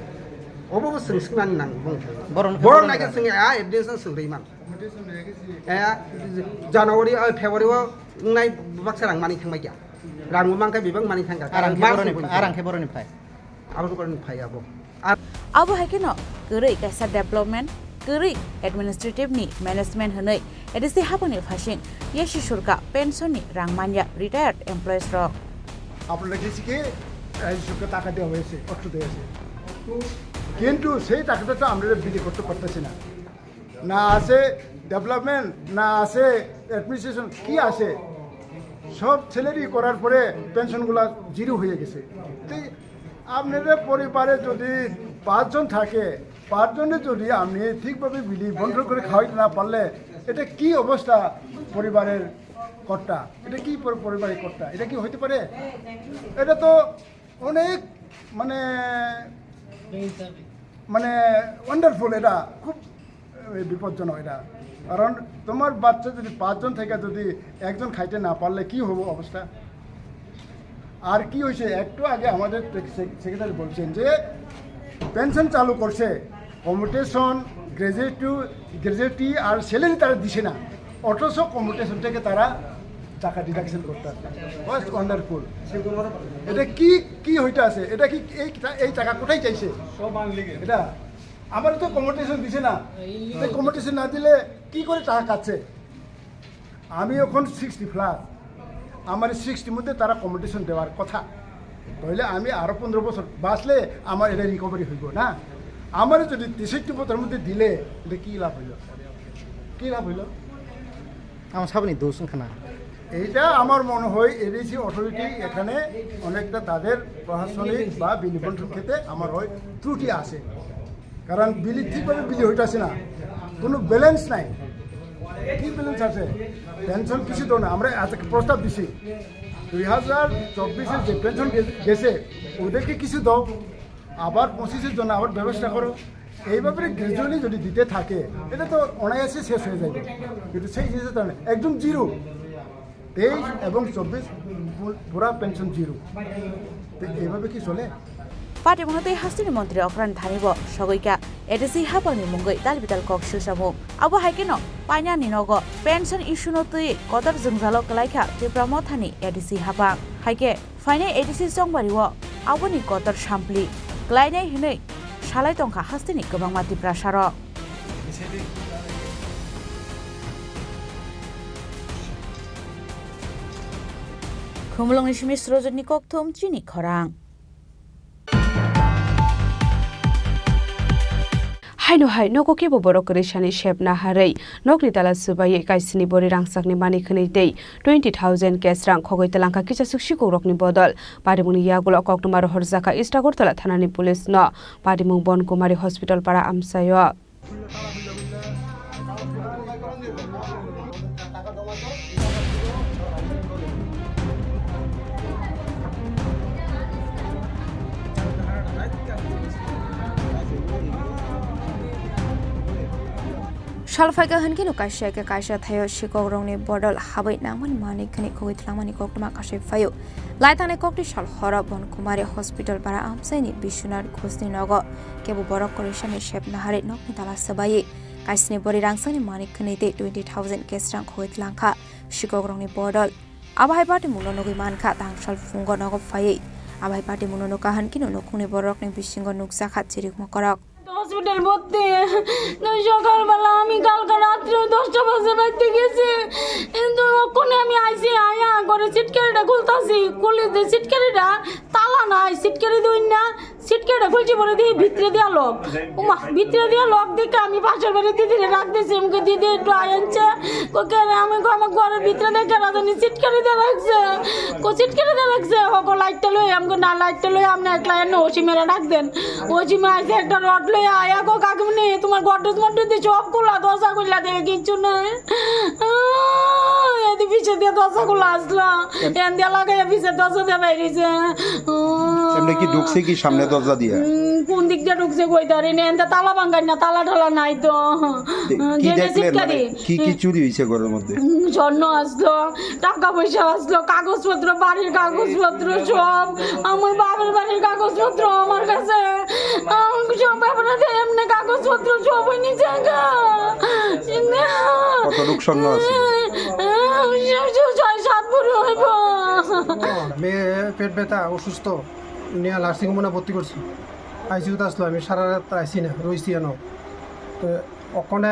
Obo bo chwng swknani nang bung. Borok nai khe chwng a evidence no swng ri man. Eh, January, eh, February o wngnai baksa rang mani thangbai kya. Rang bo mankha bibak mani thangkha. Arang khe boroni, arang khe boroni phai. Abo boroni phai abo. Abo hai kheno kwrwi kaisa development, kwrwi administrative ni management hwnwi A D C hapangni phasing yasi surka pension ni rang manya retired employees rok. আপনারা গেছি কি এই সুখে টাকা দেওয়া হয়েছে, অর্থ দেওয়া হয়েছে, কিন্তু সেই টাকাটা তো আমরা বিলি করতে পারতেছি না। না আছে ডেভেলপমেন্ট, না আছে অ্যাডমিনিস্ট্রেশন, কি আছে? সব স্যালারি করার পরে পেনশনগুলা জিরো হয়ে গেছে। তো আপনাদের পরিবারে যদি পাঁচজন থাকে, পাঁচজনে যদি আপনি ঠিকভাবে বিলি বন্টন করে খাওয়াইতে না পারলে, এটা কি অবস্থা পরিবারের কর্তা? এটা কি পর-, পরিবারের কর্তা? এটা কি হইতে পারে? এটা তো অনেক মানে, মানে ওয়ান্ডারফুল, এটা খুব, এ, বিপজ্জনক এটা। কারণ তোমার বাচ্চা যদি পাঁচজন থেকে যদি একজন খাইতে না পারলে কি হবো অবস্থা? আর কি হয়েছে, একটু আগে আমাদের সেক-, সেক্রেটারি বলছেন যে পেনশন চালু করছে, কমিউটেশন, গ্র্যাজুয়েটি, গ্র্যাজুয়েটি আর স্যালারি তারা দিছে না, অথচ কমিউটেশন থেকে তারা টাকা ডিডাকশন করতে আছে। ওয়ান্ডারফুল। এটা কি, কি হইতে আছে? এটা কি এই টা-, এই টাকা কোথায় চাইছে? এটা আমার তো কমিউটেশন দিছে না। এই কমিউটেশন না দিলে কি করে টাকা কাটছে? আমি এখন সিক্সটি প্লাস, আমার সিক্সটির মধ্যে তারা কমিউটেশন দেওয়ার কথা, তাহলে আমি আরো পনেরো বছর বাঁচলে আমার এটা রিকভারি হইব না। আমার যদি তেষট্টি বছরের মধ্যে দিলে এটা কি লাভ হইল? কি লাভ হইল? আমার সামনে দোষ খানা। এইটা আমার মনে হয় এডিসি অথরিটি এখানে অনেকটা তাদের প্রশাসনিক বা বিলি বন্টন ক্ষেত্রে আমার হয় ত্রুটি আছে। কারণ বিলি ঠিকভাবে বিলি হইতাছে না, কোনো ব্যালেন্স নাই। কি ব্যালেন্স আছে? পেনশন কিছু দাও না। আমরা আজ একটা প্রস্তাব দিছি, দুই হাজার চব্বিশে যে পেনশন গে-, গেছে, ওদেরকে কিছু দাও, আবার পঁচিশের জন্য আবার ব্যবস্থা করো। এইভাবে গ্র্যাজুয়ালি যদি দিতে থাকে, এটা তো অনায়াসে শেষ হয়ে যাবে। কিন্তু সেই জিনিসটা তো না, একদম জিরো। তেইশ এবং চব্বিশ পু-, পুরা পেনশন জিরো। তো এইভাবে কি চলে? Patimungno tei hasteni montri Okran Thani bo sogwi kha A D C hapangni mungwi tal bital kok swsamung. Abo hai kheno painani nogo pension issue no twiwi kotor jwngjalo kwlai kha Tipra Mothani A D C hapang. Hai khe phainai A D C chongbario aboni kotor sampli klainai hwnwi salai tongkha hasteni kwbangma Tiprasarok. Khumulwngni simi Srojotni kokthum chini khorang. Haino hai nogo kebo borok kwrwisani sep naharwi nokni tala swbaiwi kaisini bori rangchakni manik hwnwi tei twenty thousand cash rang khogwi twlangkha kisaswk sikukrokni bodol. Patimungni yagulo koktwma rohorjakha East Agartala thanani police no. Patimung Bon Kumari Hospital para amchaio. Sal phaikha hwnkheno kaisa khe kaisa thaio sikokrokni bodol habwi nangmani manik khwnwi khogwi twlangmani koktwma kasui phaio. Lai thangnai kokti sal horo Bon Kumari Hospital para amchaini Biswanath Ghoshni nogo kebo borok kwrwisani sep naharwi nokni tala swbaiwi kaisni bori rangchakni manik khwnwi tei twenty thousand cash rang khogwi twlangkha sikokrokni bodol. Abo hai patimungno nugwi mankha, tangsal phungo nogo phaiwi abo hai patimungno nukha, hankhe no nukhungni borokni bisingo nukjakha chirikma korok. Hospital bhotti. Sokalbela ami kalka ratre dosta baje baite gesi. Hintu okkone ami aisi, aiya gore sitkeritta khultasi. Khuli de sitkeritta tala nai, sitkeri doi na. Sitkeritta khulchi pore di bhitre diya lok. Uma, bhitre diya lok dekhe ami pasor bari didire rak desi, amke didi ektu ayanche. Ko kere ami ko ama gore bhitre dekhe rajani sitkeri diya rakse. Ko sitkeri diya rakse. Hoko light ta loi amko na light ta loi amne ekla eno osi mere rak den. Osi ma aise ekta rod loi aya ko kakimni tumar godrej modrej di sob khula, dorja khula de kichu nai. Ah, edi piche diya dorja khula asla. Em- Endia lagaiya piche dorja diya bairi je. Ah. এমনি কি ঢুকছে কি সামনে দরজা দিয়ে? উম, কোন দিক দিয়ে ঢুকছে কই ধরে না, এনতে তালা ভাঙাই না, তালা টালা নাই তো। কি, কি যে যে দেখলেন? মানে, সিটকারি। কি কি চুরি হয়েছে ঘরের মধ্যে? উম, স্বর্ণ আসলো, টাকা পয়সা আসলো, কাগজপত্র, বাড়ির কাগজপত্র সব, আমার বাবার বাড়ির কাগজপত্র আমার কাছে। আমার সব ব্যাপারে এমনি কাগজপত্র সবই নিচে গা। কতটুক স্বর্ণ আছে? ছয় সাত ভরি হইব। মেয়ে পেট ব্যথা, অসুস্থ, নিয়ে নার্সিং হোমে ভর্তি করছি। আইসিউতে আসলো, আমি সারা রাত আইসি না, রইছি এনো। তো ওখানে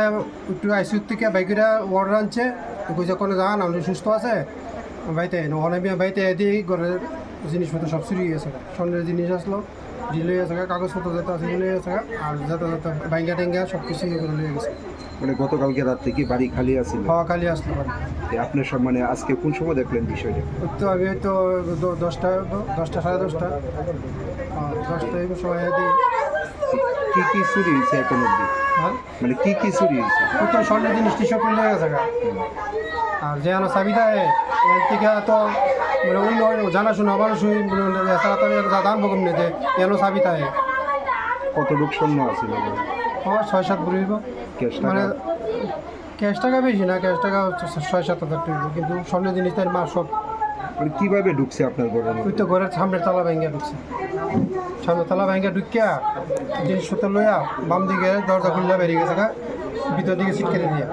একটু আইসিউ থেকে বাইকেরা ওয়ার্ডে আনছে, তো কইছে কোনো জান আমি সুস্থ আছে, বাইতে আইন। ওখানে আমি বাইতে আইতে এই ঘরের জিনিসপত্র সব চুরি হয়ে গেছে, স্বর্ণের জিনিস আসলো, ডিল হয়ে গেছে, কাগজপত্র যত আছে ডিল হয়ে গেছে, আর যত যত বাইঙ্গা টেঙ্গা সব কিছু ইয়ে করে নিয়ে গেছে। মানে গতকালকে রাত থেকে বাড়ি খালি আছিল? হ্যাঁ, খালি আসলো বাড়ি। যে আপনার সব মানে আজকে কোন সময় দেখলেন বিষয়টা? ওই তো আমি হয়তো দ-, দশটা, দশটা, সাড়ে দশটা। হ্যাঁ, দশটা এই সময় আর কি। কি কি চুরি হয়েছে এখন অবধি? হ্যাঁ? মানে কি কি চুরি হয়েছে? ওই তো স্বর্ণ জিনিস টিসব নিয়ে গেছে গা। আর যে আনো চাবি দেয়, এর থেকে তো মানে অন্য জানাশোনা মানুষ ওই মানে এছাড়া তো আর দাম বকম নেই যে এলো চাবি দেয়। কতটুক স্বর্ণ আছে? ও ছয় সাত ভরি হইব। ক্যাশ টাকা? মানে ক্যাশ টাকা বেশি না, ক্যাশ টাকা হচ্ছে ছয় সাত হাজার টাকা, কিন্তু স্বর্ণ জিনিস তাই মা সব। মানে কিভাবে ঢুকছে আপনার ঘরের মধ্যে? ওই তো ঘরের সামনের তালা ভেঙে ঢুকছে, সামনের তালা ভেঙে ঢুকিয়া জিনিসপত্র লইয়া বাম দিকে দরজা খুললে বেরিয়ে গেছে গা, ভিতর দিকে সিট কেটে দিয়ে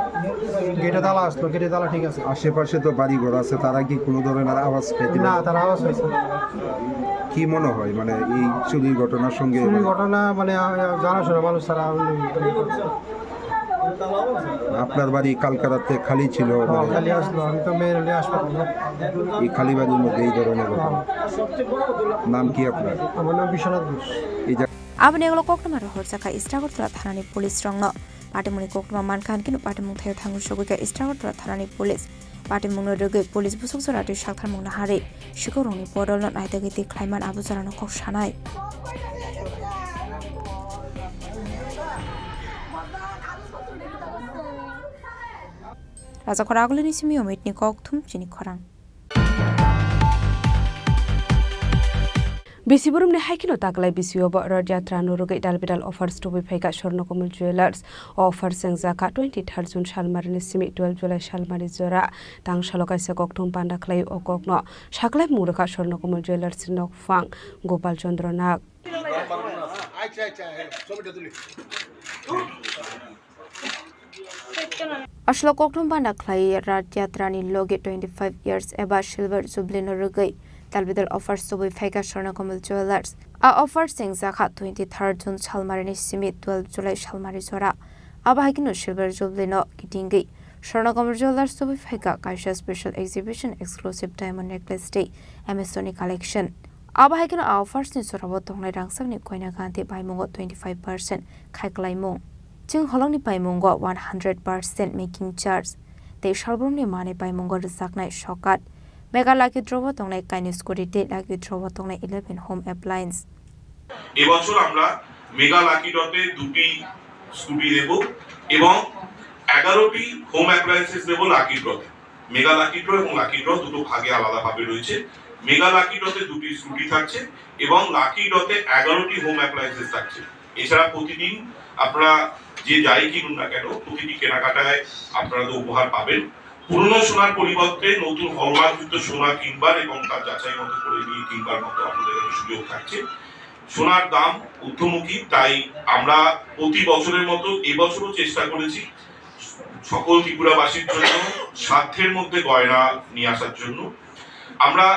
গেটে তালা আসলো, গেটে তালা ঠিক আছে। আশেপাশে তো বাড়ি ঘর আছে, তারা কি কোনো ধরনের আওয়াজ পেতে না, পারে? তারা আওয়াজ হয়েছে না। কি মনে হয় মানে এই চুরির ঘটনার সঙ্গে চুরির মানে ঘটনা মানে আ, আ, জানাশোনা মানুষ তারা। আপনার বাড়ি কালকা রাতে খালি ছিল? হ্যাঁ, মানে খালি আসলো, আমি তো মেয়ের হলে আসবো। এই খালি বাড়ির মধ্যে এই ধরনের ঘটনা। হ্যাঁ। নাম কি আপনার? আমার নাম বিশ্বনাথ ঘোষ। এই যে Aboni ulo koktwma rohorjakha East Agartala thanani police rokno. Patimungni koktwma mankha hinkhe no patimung thaio thangwi sogwikha East Agartala thanani police. Patimungno rwgwi police busuk jora twi saktharmung naharwi sikhorokni bodolno naitagwi twi khlaiman abo jorano kok sanai. Rajakhor agulini simi omitni kok thum chini khorang. Bisi boromni hai kheno taklai bisio bo Rath Yatra no rwgwi dal bidal offers tubui phaikha Swarnakamul Jewellers. O offer sengjakha twenty third June salmarini simi twelve July salmari jora. Tang salo kaisa kokthum panda khlai o kokno saklai mung rwkha Swarnakamul Jewellers ni nokphang Gopal Chandra Nag. Aslo kokthum bana khlai Rath Yatra ni logi twenty five years eba Silver Jubilee no rwgwi talbidal offers tubui phaikha Swarnakamul Jewellers. A offer sengjakha twenty third June salmari ni simi twelve July salmari jora. Abo hai kheno Silver Jubilee no kitingwi Swarnakamul Jewellers tubui phaikha kaisa special exhibition exclusive diamond necklace tei M S Dhoni collection. Abo hai kheno a offers ni jorao tongnai rangchakni koina ganti baimungo twenty five percent khai kwlaimung. Chwng holongni baimungo one hundred percent making charge tei salbrumni manwi baimungo rwjaknai sokat. Mega lucky draw o tongnai kainwi scooty tei lucky draw o tongnai eleven home appliance. এবছর আমরা mega lucky ড্রতে দুটি স্কুটি দেব এবং এগারোটি home appliances দেব লাকি ড্রতে। Mega lucky draw এবং lucky draw দুটো ভাগে আলাদাভাবে রয়েছে। মেগা লাকি ড্রতে দুটি স্কুটি থাকছে এবং লাকি ড্রতে এগারোটি হোম অ্যাপ্লায়েন্সেস থাকছে। এছাড়া প্রতিদিন আপনারা যে যাই কিনুন না কেন, প্রতিটি কেনাকাটায় আপনারা তো উপহার পাবেন। পুরনো সোনার পরিবর্তে নতুন হলমার্কযুক্ত সোনা কিনবার এবং তার যাচাই মতো করে নিয়ে কিনবার মতো আপনাদের একটা সুযোগ থাকছে। সোনার দাম ঊর্ধ্বমুখী, তাই আমরা প্রতি বছরের মতো এবছরও চেষ্টা করেছি সকল ত্রিপুরাবাসীর জন্য সাধ্যের মধ্যে গয়না নিয়ে আসার জন্য। আমরা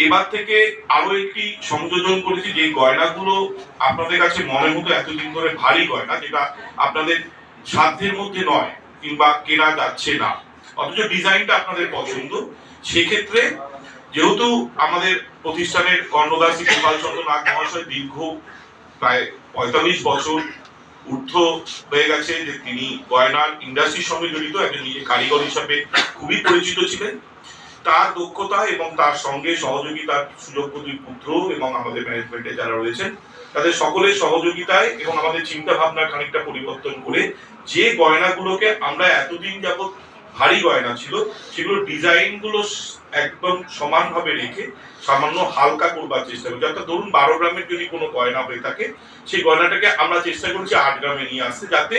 এবার থেকে আরো একটি সংযোজন করেছি, যে গয়নাগুলো আপনাদের কাছে মনে হতো এতদিন ধরে ভারী গয়না, যেটা আপনাদের সাধ্যের মধ্যে নয় কিংবা কেনা যাচ্ছে না, অথচ ডিজাইনটা আপনাদের পছন্দ। সেক্ষেত্রে যেহেতু আমাদের প্রতিষ্ঠানের কর্ণধার শ্রী গোপাল চন্দ্র নাগ মহাশয় দীর্ঘ প্রায় পঁয়তাল্লিশ বছর ঊর্ধ্ব হয়ে গেছে যে তিনি গয়নার ইন্ডাস্ট্রির সঙ্গে জড়িত, একজন নিজে কারিগর হিসাবে খুবই পরিচিত ছিলেন। তার দক্ষতা এবং তার সঙ্গে সহযোগিতার সুযোগ্য দুই পুত্র এবং আমাদের ম্যানেজমেন্টে যারা রয়েছেন, তাদের সকলের সহযোগিতায় এবং আমাদের চিন্তা ভাবনার খানিকটা পরিবর্তন করে যে গয়নাগুলোকে আমরা এতদিন যাবত ভারী গয়না ছিল, সেগুলোর ডিজাইনগুলো স-, একদম সমানভাবে রেখে সামান্য হালকা করবার চেষ্টা করছি। অর্থাৎ ধরুন, বারো গ্রামের যদি কোনো গয়না হয়ে থাকে, সেই গয়নাটাকে আমরা চেষ্টা করছি আট গ্রামে নিয়ে আসতে, যাতে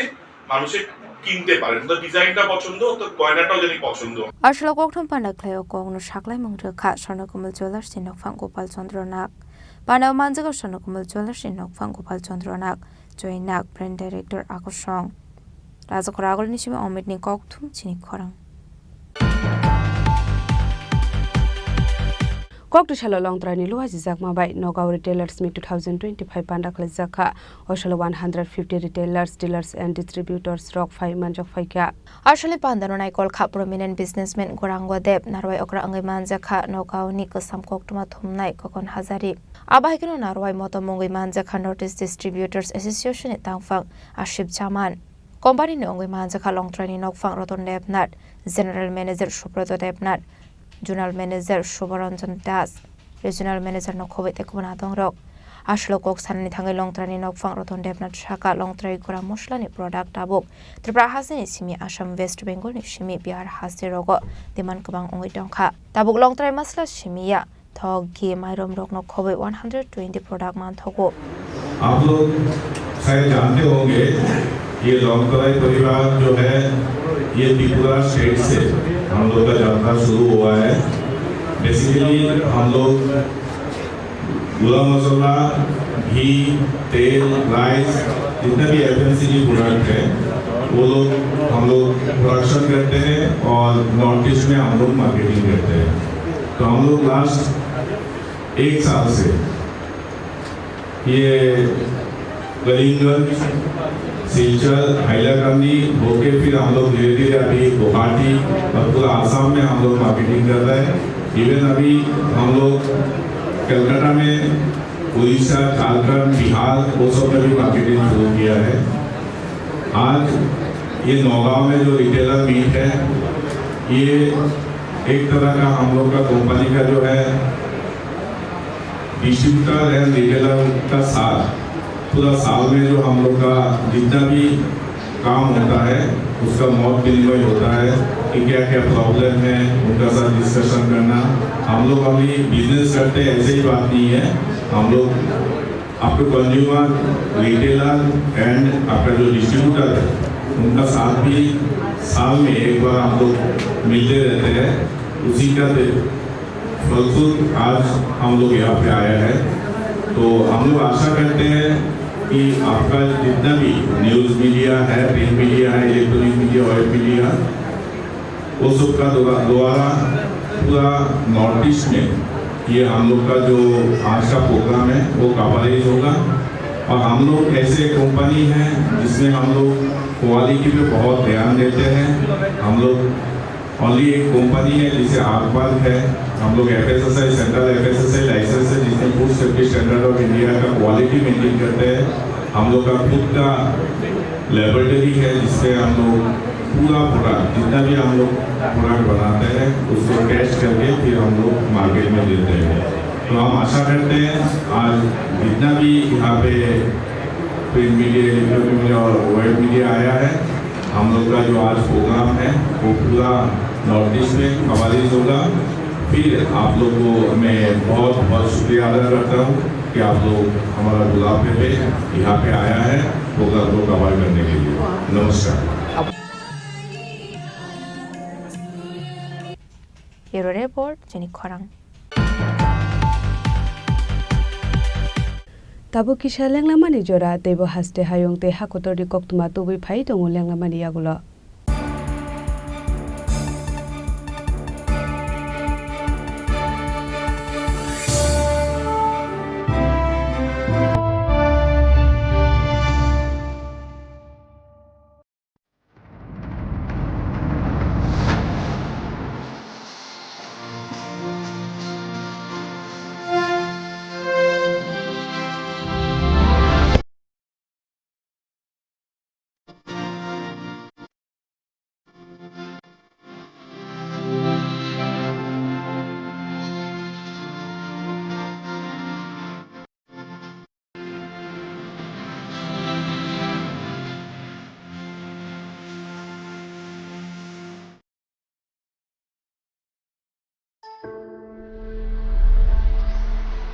মানুষের কিনতে পারেন, তো ডিজাইনটা পছন্দ, তো গয়নাটাও যেন পছন্দ হয়। Aswk kokthum panda khlaio kokno saklaimung rwkha Swarnakumul Jewellers ni nokphang Gopal Chandra Nag. Pandao manjago Swarnakumul Jewellers ni nokphang Gopal Chandra Nag, Joy Nag, Brand Director Akosong. Rajakhor Agulni simi Omit ni kokthum chini khorang. Kokti salo Longtrai ni luha jijakma bai Nogao Retailers Meet two thousand twenty-five panda khlaijak kha. O salo one hundred fifty retailers, dealers and distributors rok phai manjak phai kha. Aswkni pandano naikol kha prominent businessman Gaurango Deb, narwai okra wngwi manjak kha Nogao ni kwsam koktwma thumnai Kokon Hazari. Abo hai kheno narwai motom wngwi manjak kha North East Distributors Association ni tangphang Asif Jaman. Company ni wngwi manjak kha Longtrai ni nokphang Ratan Debnath, General Manager Subroto Debnath, Zonal Manager Subaranjan Das, Regional Manager no khobwi tei kubun adongrok. Aswk kok sanani thangwi Longtrai ni nokphang Ratan Debnath saka Longtrai gura moslani product tabuk Tripura hasteni simi Assam, West Bengal ni simi Bihar haste rogo demand kwbang wngwi tongkha. Tabuk Longtrai masla simi ya thok, ghee, mairum rokno khobwi one hundred twenty product manthogo. आप लोग शायद जानते होंगे, ये लॉन्ग तराई परिवार जो है, ये त्रिपुरा स्टेट से हम लोग का जात्रा शुरू हुआ है। बेसिकली हम लोग गुलाब मसाला, घी, तेल, राइस, जितना भी एफएमसीजी प्रोडक्ट है, वो लोग हम लोग प्रोडक्शन करते हैं और नॉर्थ ईस्ट में हम लोग मार्केटिंग करते हैं। तो हम लोग लास्ट एक साल से ये करीमगंज, सिलचर, हैलाकंदी होके फिर हम लोग धीरे-धीरे अभी गुवाहाटी और पूरा आसाम में हम लोग मार्केटिंग कर रहे हैं। इवन अभी हम लोग कलकत्ता में, उड़ीसा, झारखंड, बिहार, वो सब में भी मार्केटिंग शुरू किया है। आज ये नौगांव में जो रिटेलर मीट है, ये एक तरह का हम लोग का कंपनी का जो है, डिस्ट्रीब्यूटर एंड रिटेलर का साथ पूरा साल में जो हम लोग का जितना भी काम होता है, उसका मत विनिमय होता है कि क्या-क्या प्रॉब्लम है, उनका साथ डिस्कशन करना। हम लोग अभी बिजनेस करते हैं, ऐसे ही बात नहीं है। हम लोग आपके कंज्यूमर, रिटेलर एंड आपका जो डिस्ट्रीब्यूटर है, उनका साथ भी साल में एक बार हम लोग मिलते रहते हैं। उसी का फलस्वरूप आज हम लोग यहाँ पे आया है। तो हम लोग आशा करते हैं कि आपका जितना भी न्यूज़ मीडिया है, प्रिंट मीडिया है, इलेक्ट्रॉनिक मीडिया, वेब मीडिया, वो सब का द्वारा, द्वारा पूरा नॉर्थ ईस्ट में ये हम लोग का जो आज का प्रोग्राम है, वो कवरेज होगा। और हम लोग ऐसे कंपनी है जिसमें हम लोग क्वालिटी पे बहुत ध्यान देते हैं। हम लोग ओनली एक कंपनी है जिसे आरपाल है। हम लोग एफएसएसआई, सेंट्रल एफएसएसआई लाइसेंस है, जिसमें food safety standard of India का क्वालिटी मेंटेन करते हैं। हम लोग का खुद का लेबोरेटरी है, जिसपे हम लोग पूरा प्रोडक्ट, जितना भी हम लोग प्रोडक्ट बनाते हैं, उसको टेस्ट करके फिर हम लोग मार्केट में देते हैं। तो हम आशा करते हैं, आज जितना भी यहाँ पे प्रिंट मीडिया, इलेक्ट्रॉनिक मीडिया और वेब मीडिया आया है, हम लोग का जो आज प्रोग्राम है, वो पूरा नॉर्थ ईस्ट में कवरेज होगा। फिर आप लोग को मैं बहुत बहुत शुक्रिया अदा करता हूँ कि आप लोग हमारा बुलावे पे यहाँ पे आया है प्रोग्राम को कवर करने के लिए। नमस्कार। Bureau Report, chini khorang. Tabuk kisa lenglamani jora, teibo haste hayung tei hakotorni koktwma tubui phai tongo lenglamani yagulo.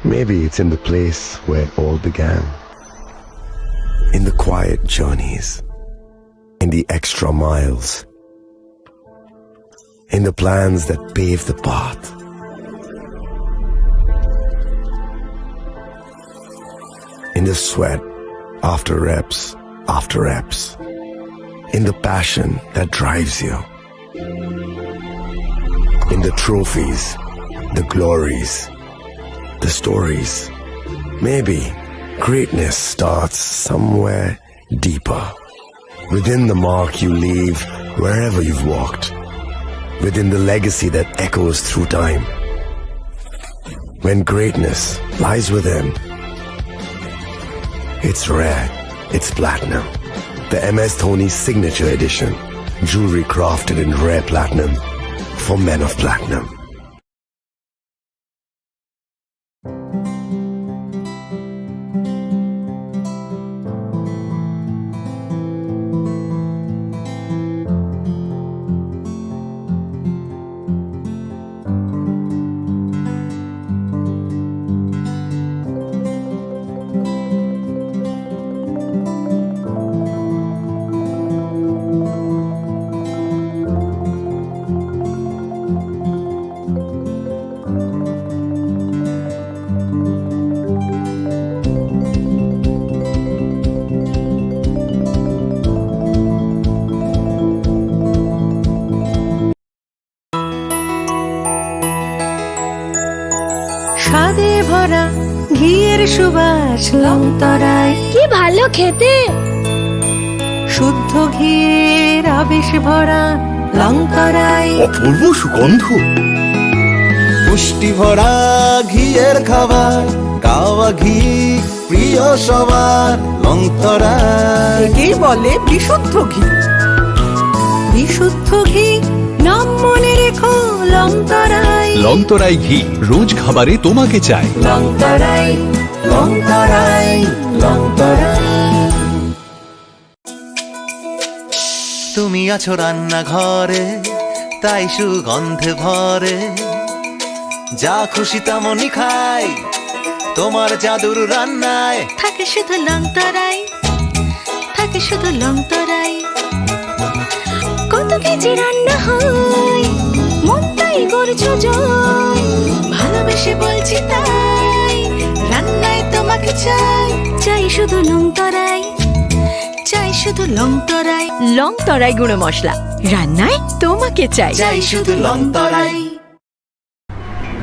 Maybe it's in the place where it all began. In the quiet journeys, in the extra miles, in the plans that pave the path, in the sweat after reps, after reps, in the passion that drives you, in the trophies, the glories, the stories. Maybe greatness starts somewhere deeper. Within the mark you leave wherever you've walked. Within the legacy that echoes through time. When greatness lies within, it's rare, it's platinum. The M S Dhoni Signature Edition. Jewelry crafted in rare platinum for men of platinum. স্বাদে ভরা ঘিয়ের সুবাস লং তরাই। কি ভালো খেতে। শুদ্ধ ঘিয়ের আবেশ ভরা লং তরাই। অপূর্ব সুগন্ধ। পুষ্টি ভরা ঘিয়ের খাবার, কাওয়া ঘি প্রিয় সবার, লং তরাই। একেই বলে বিশুদ্ধ ঘি। বিশুদ্ধ ঘি, নাম মনে রেখো লং তরাই। লং তরাই ঘি, রোজ খাবারে তোমাকে চাই। লং তরাই, লং তরাই, লং তরাই। তুমি আছো রান্নাঘরে, তাই সুগন্ধে ভরে। যা খুশি তেমনই খাই, তোমার জাদুর রান্নায়। থাকে শুধু লং তরাই, থাকে শুধু লং তরাই। কত কেজি রান্না হয়, মন তাই করছো জয়। ভালোবেসে বলছি তাই, রান্নায় তোমাকে চাই। চাই শুধু লং তরাই, চাই শুধু লং তরাই। লং তরাই গুঁড়ো মশলা, রান্নায় তোমাকে চাই। চাই শুধু লং তরাই।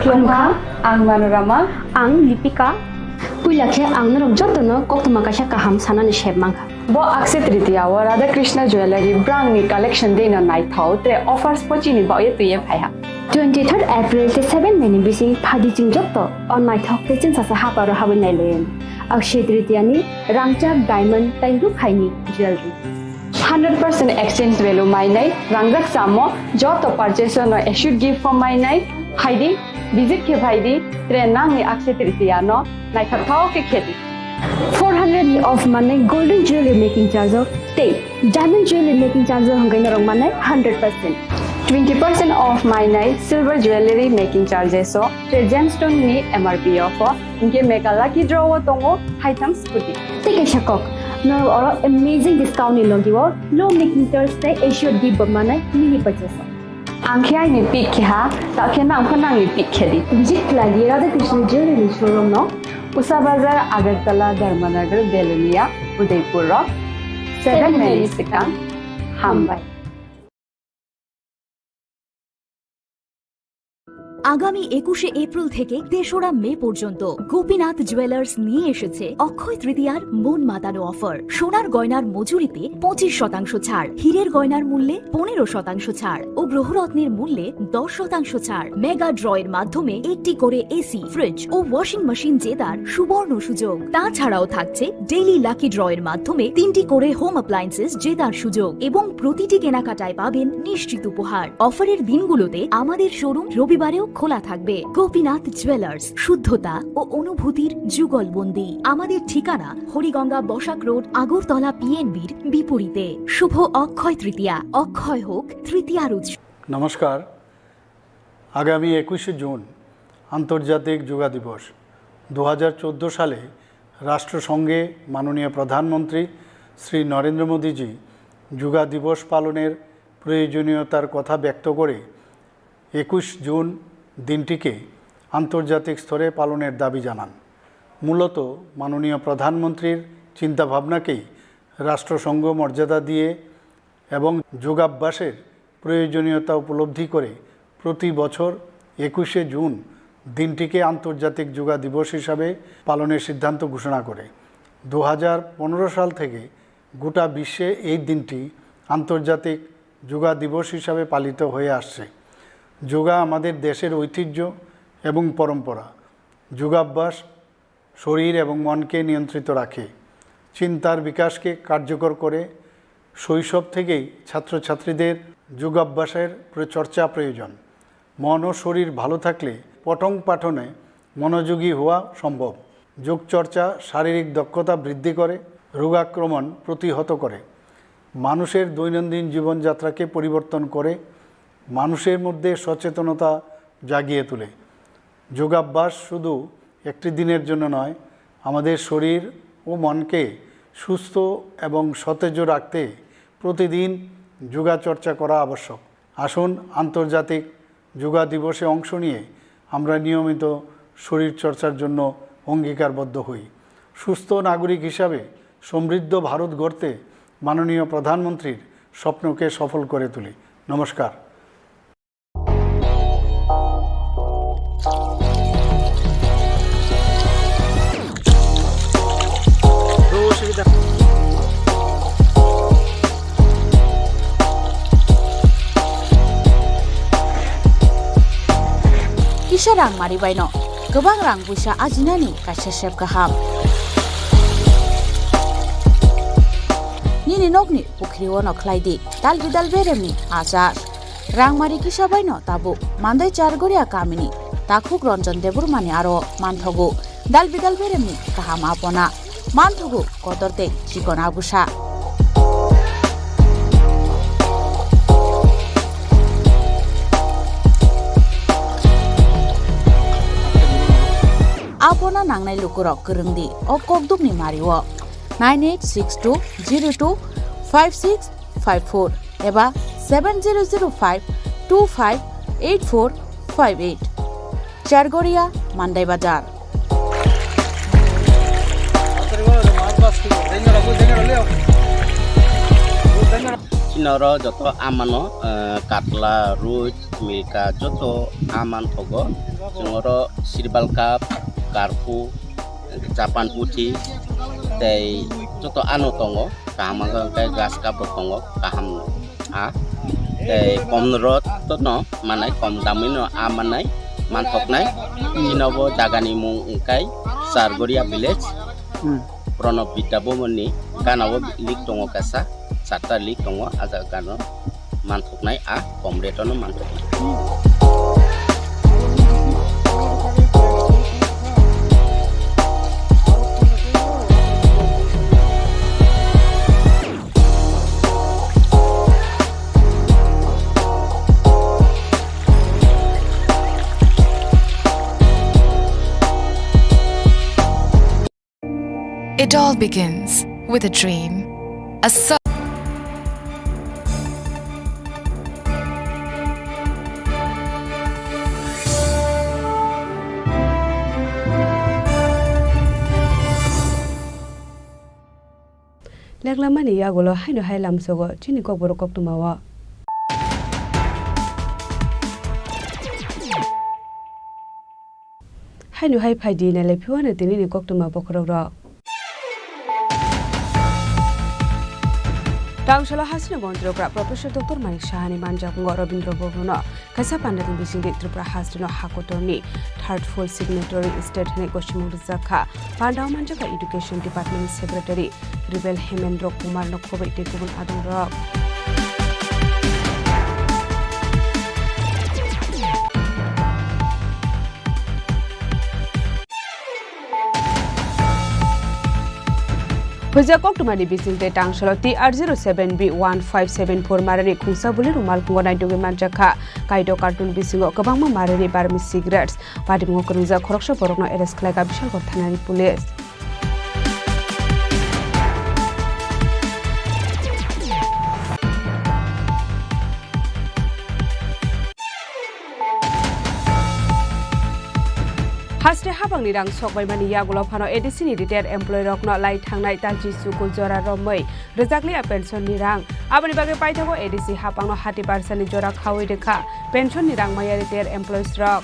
Khulumkha, ang Manorama. Ang Lipika. Puila khe ang norok jotono koktwma kaisa kaham sanani sep mankha. Bo Akshaya Tritiya o Radha Krishna Jewellery brangni collection dino naithok tre offers pochini baoye twiye phaiha. Twenty third April tei seven May ni bising phaidi chwng joto o naithok tei chwngsasa haparo habwi nailaiwi. Akshaya Tritiya ni rangchak diamond tei rukhaini jewellery. Hundred percent exchange value mainai, rangjak samo joto purchase no assured gift form mainai, phaidi, visit khe phaidi, tre nangni Akshaya Tritiya no naithok thao khe khedi. Four hundred ni off manai golden jewelry making charge o tei diamond jewelry making charge o hwnkhai norok manai hundred percent. Twenty percent off mainai silver jewelry making charges o tre gemstone ni M R P o pho. Hinkhe mega lucky draw o tongo haitham scooty. Tei kaisa kok, norok oro amazing discount ni logi o low making charge tei assured gift bo manai mini purchase o. Ang khe aini pick khe ha, ta khe nang pho nangni pick khe di. Visit khlai di Radha Krishna Jewellery ni showroom no. Usa Bazar, Agartala, Dharmanagar, Belonia, Udaipur o. Seven May ni swkang. Hambai. আগামী একুশে এপ্রিল থেকে তেসরা মে পর্যন্ত গোপীনাথ জুয়েলার্স নিয়ে এসেছে অক্ষয় তৃতীয়ার মন মাতানো অফার। সোনার গয়নার মজুরিতে পঁচিশ শতাংশ ছাড়, হীরের গয়নার মূল্যে পনেরো শতাংশ ছাড় ও গ্রহরত্নের মূল্যে দশ শতাংশ ছাড়। মেগা ড্রয়ের মাধ্যমে একটি করে এসি, ফ্রিজ ও ওয়াশিং মেশিন জেতার সুবর্ণ সুযোগ। তাছাড়াও থাকছে ডেইলি লাকি ড্রয়ের মাধ্যমে তিনটি করে হোম অ্যাপ্লায়েন্সেস জেতার সুযোগ এবং প্রতিটি কেনাকাটায় পাবেন নিশ্চিত উপহার। অফারের দিনগুলোতে আমাদের শোরুম রবিবারেও খোলা থাকবে। গোপীনাথ জুয়েলার্স, শুদ্ধতা ও অনুভূতির যুগলবন্দি। আমাদের ঠিকানা হরিগঙ্গা বসাক রোড, আগরতলা পিএনবির বিপরীতে। শুভ অক্ষয় তৃতীয়া, অক্ষয় হোক তৃতীয়ার উৎসব। নমস্কার। আগামী একুশে জুন আন্তর্জাতিক যোগা দিবস। দু হাজার চোদ্দ সালে রাষ্ট্রসংঘে মাননীয় প্রধানমন্ত্রী শ্রী নরেন্দ্র মোদীজি যোগা দিবস পালনের প্রয়োজনীয়তার কথা ব্যক্ত করে একুশ জুন দিনটিকে আন্তর্জাতিক স্তরে পালনের দাবি জানান। মূলত মাননীয় প্রধানমন্ত্রীর চিন্তাভাবনাকেই রাষ্ট্রসংঘ মর্যাদা দিয়ে এবং যোগাভ্যাসের প্রয়োজনীয়তা উপলব্ধি করে প্রতি বছর একুশে জুন দিনটিকে আন্তর্জাতিক যোগা দিবস হিসাবে পালনের সিদ্ধান্ত ঘোষণা করে। দু হাজার পনেরো সাল থেকে গোটা বিশ্বে এই দিনটি আন্তর্জাতিক যোগা দিবস হিসাবে পালিত হয়ে আসছে। যোগা আমাদের দেশের ঐতিহ্য এবং পরম্পরা। যোগাভ্যাস শরীর এবং মনকে নিয়ন্ত্রিত রাখে, চিন্তার বিকাশকে কার্যকর করে। শৈশব থেকেই ছাত্রছাত্রীদের যোগাভ্যাসের প্র-, চর্চা প্রয়োজন। মন ও শরীর ভালো থাকলে পঠন পাঠনে মনোযোগী হওয়া সম্ভব। যোগচর্চা শারীরিক দক্ষতা বৃদ্ধি করে, রোগাক্রমণ প্রতিহত করে, মানুষের দৈনন্দিন জীবনযাত্রাকে পরিবর্তন করে, মানুষের মধ্যে সচেতনতা জাগিয়ে তোলে। যোগাভ্যাস শুধু একটি দিনের জন্য নয়, আমাদের শরীর ও মনকে সুস্থ এবং সতেজ রাখতে প্রতিদিন যোগাচর্চা করা আবশ্যক। আসুন আন্তর্জাতিক যোগা দিবসে অংশ নিয়ে আমরা নিয়মিত শরীরচর্চার জন্য অঙ্গীকারবদ্ধ হই। সুস্থ নাগরিক হিসাবে সমৃদ্ধ ভারত গড়তে মাননীয় প্রধানমন্ত্রীর স্বপ্নকে সফল করে তুলি। নমস্কার। Kisa rang mari baino kwbang rang puisa ajinani kaisa sep kaham. Nini nokni pukhri-o no khlai di dal bidal beremni achar. Rangmari kisa baino tabuk Mandai Chargoria kamini takhuk Ranjan Debbarmani aro manthogo dal bidal beremni kaham apona, manthogo kotor tei chikon abusa. Apona nangnai lukurok kwrwng di o kokdukni mario nine eight six two zero two five six five four eba seven zero zero five two five eight four five eight. Chargoria, Mandai Bazar. Chini oro joto amano, eh, katla, roi, milka joto aman thogo. Chwng oro sirbal cup, karpu, japan puthi tei joto ano tongo. Kaham wngkha hwnkhe grass cup rok tongo, kaham a. Tei kom rok no manai, kom damwi no a manai, manthoknai. Chini bo jaga ni mung wngkha Chargoria village. Hmm. Pranab Vidya Bhavan ni gana o link tongo kaisa, charta link tongo, a jaga gana o manthoknai, a kom rate o no manthoknai. It all begins with a dream. A so- Leklamani yagulo haino hai lamsogo chini kokborok koktwmao. Haino hai phaidi nailai phiwano tinini koktwma bokhorok rok. Tangsalo hasini montri okra Professor Doctor Manik Sahani manjakungo Rabindra Bhavanno kaisa pandani bisingdi Tripura hasrino hakotorni third full signatory state hwnwi gosimung rijak kha. Pandao manjakha Education Department ni Secretary Ribel Hemendra Kumar no khoboi tei kubun adongrok. Puja koktwmani bisingtwi tangsalo T R zero seven B one five seven four marani khungsa bwlwi rwngmal khungo naitugwi manjakha. Kaido carton bisingo kwbangma marani barmi cigarettes. Patimungo kwrwngjak khoroksa borokno arrest khlaikha Bishalgarh thanani police. Haste habangni rang sokbaimani yagulo phano A D C ni retired employee rokno lai thangnai talchi chuku jora romwi rwjakliya pension ni rang. Aboni bagwi paithago A D C habangno hati barsani jora khawi rwkha pension ni rang maya retired employees rok.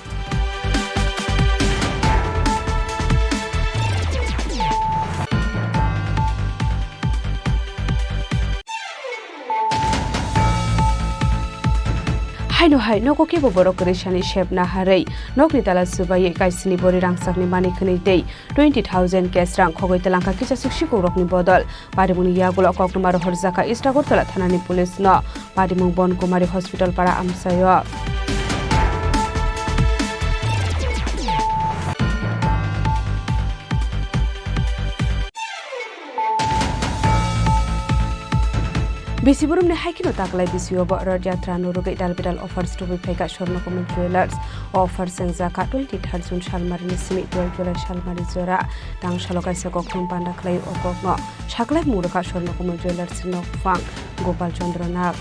Haino hai nogo kebo borok kwrwi sani sep naharwi nokni tala swbaiwi kaisini bori rangchakni mani khwnwi tei twenty thousand cash rang khogwi twlangkha kisa swk sikhok rokni bodol. Parimungni yagulo koktwma rohorjakha East Agartala thanani police no. Parimung Bon Kumari Hospital para amchaio. Bisi burumni hai kheno taklai bisio bo Rath Yatra no rwgwi dal bidal offers tubui phaikha Swarnakumar Jewellers. O offers wngjakha twenty third June salmarini simi twelve July salmari jora. Tangsalo kaisa koktwma panda khlai o kokno saklai mung rwkha Swarnakumar Jewellers ni nokphang Gopal Chandra Nag.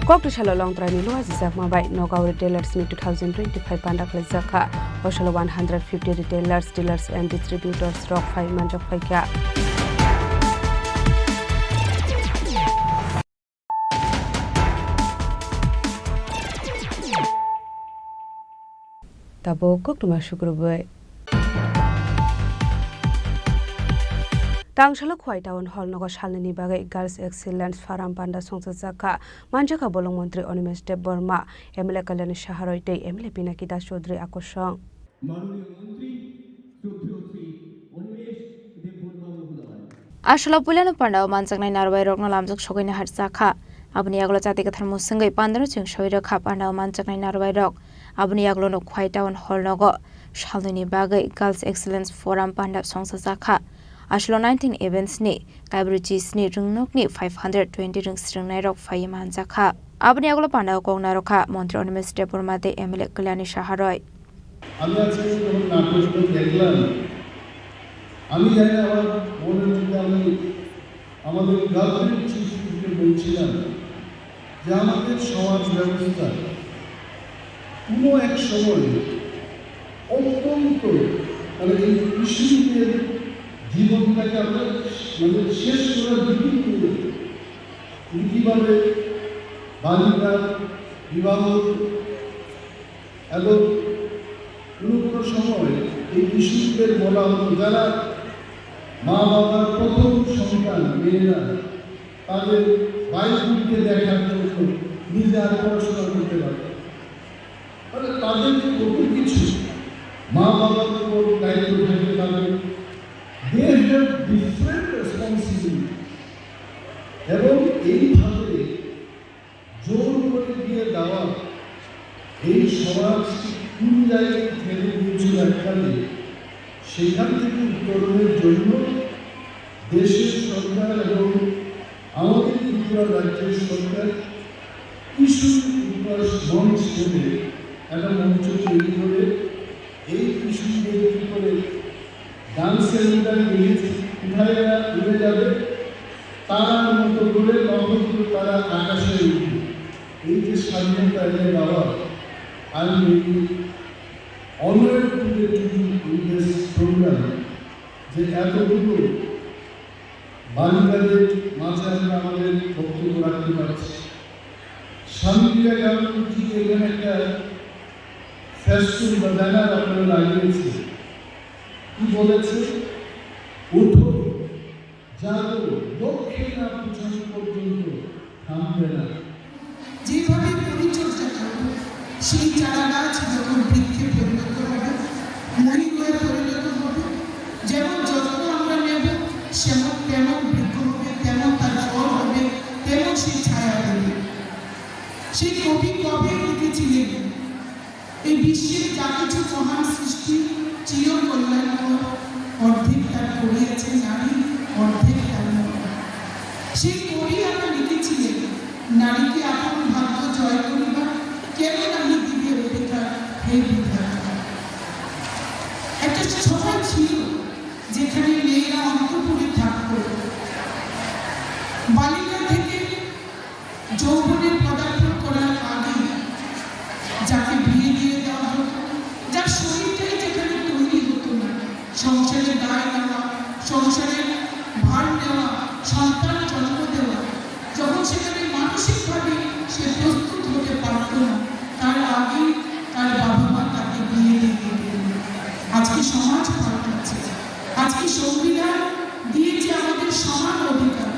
Koktwsalo Longtraini luajijakma bai Nagaon retailers meet two thousand twenty-five panda khlaijakha. O salo one hundred fifty retailers, dealers and distributors rok phai manjak phaikha. Tabuk koktwma sukrubwi. Tangsalo Khowai Town Hall nogo salnwini bagwi Girls Excellence Forum panda songchajakha. Manjakha bolong montri Animesh Debbarma, M L A Kalyani Saharoi tei M L A Pinaki Das Chaudhary akosong. মাননীয় মন্ত্রী শ্রদ্ধেয় শ্রী অনিমেষ দেববর্মা মহোদয়। Aswkno puilano pandao manjaknai narwai rokno lamjak sogwini harjakha. Aboni yagulo chati kwthar musungwi pandano chwng soi rwkha pandao manjaknai narwai rok. Aboni yagulono Khowai Town Hall nogo salnwini bagwi Girls Excellence Forum panda songchajakha. Aswkno nineteen events ni kaibrwi chisni rwngnokni five hundred twenty rwng swrwngnairok phaiwi manjakha. Aboni yagulo pandao kok narwkha Montri Animesh Debbarma tei M L A Kalyani Saharoi. আমি আজকে যখন নাটকটা দেখলাম, আমি জানি আমার মনের মধ্যে আমি আমাদের গার্লফ্রেন্ড শিশুকে বলছিলাম যে আমাদের সমাজ ব্যবস্থা কোনো এক সময় অত্যন্ত, মানে, এই কৃষিদের জীবনটাকে আমরা, মানে, শেষ করার দিকে নিয়ে যেত। কিভাবে বালিকা বিবাহ এবং কোনো কোনো সময় এই কিশোরদের বলা হতো, যারা মা বাবার প্রথম সন্তান মেয়েরা, তাদের বাইরের দিকে দেখার জন্য নিজে আর পড়াশোনা করতে পারে। মানে তাদের যে কত কিছু মা বাবার উপর দায়িত্ব থাকে, তাদের they have different responsibility। এবং এইভাবে জোর করে বিয়ে দেওয়া এই সমাজ কোন জায়গায় ঠেলে দিয়েছিল এককালে, সেখান থেকে উত্তরণের জন্য দেশের সরকার এবং আমাদের ত্রিপুরা রাজ্যের সরকার কিশোর বিকাশ মঞ্চ বলে একটা মঞ্চ তৈরি করে এই কিশোরদের কি করে ডান্সের মধ্যে রিলিজ কোথায় এরা উড়ে যাবে, তারার মতো করে কখন তারা আকাশে উঠবে। এই যে স্বাধীনতা এনে বাবা, আমি অনেক দূরে টুকু ইংরেজ প্রোগ্রাম যে এতটুকু বাঙালিদের মাঝে আমরা আমাদের বক্তব্য রাখতে পারছি। স্বামী বিবেকানন্দজি এখানে একটা ফেস্টুন বা ব্যানার আপনারা লাগিয়েছে, কি বলেছে? উঠো, জাগো, লক্ষ্যে না পৌঁছানো পর্যন্ত থামবে না। যেভাবে পরিচর্যা করব, সেই চারা গাছ যখন বৃক্ষে পরিণত হবে, মণি হয়ে পরিণত হবে, যেমন যত্ন আমরা নেব, সেমন তেমন বৃক্ষ হবে, তেমন তার ফল হবে, তেমন সেই ছায়া দেবে। সময় ছিল যেখানে মেয়েরা অন্তঃপুরে থাকত। বালিকা থেকে যৌবনে পদার্পণ করার আগে যাকে বিয়ে দিয়ে দেওয়া হতো, যার শরীরটাই যেখানে তৈরি হতো না, সংসারের দায় নেওয়া, সংসারের ভার নেওয়া, সন্তান জন্ম দেওয়া, যখন সেখানে মানসিকভাবে সে প্রস্তুত হতে পারত না, তার আগেই তার বাবা মা তাকে বিয়ে দিয়ে দিতেন। আজকে সমাজ পাল্টাচ্ছে, আজকে সংবিধান দিয়েছে আমাদের সমান অধিকার।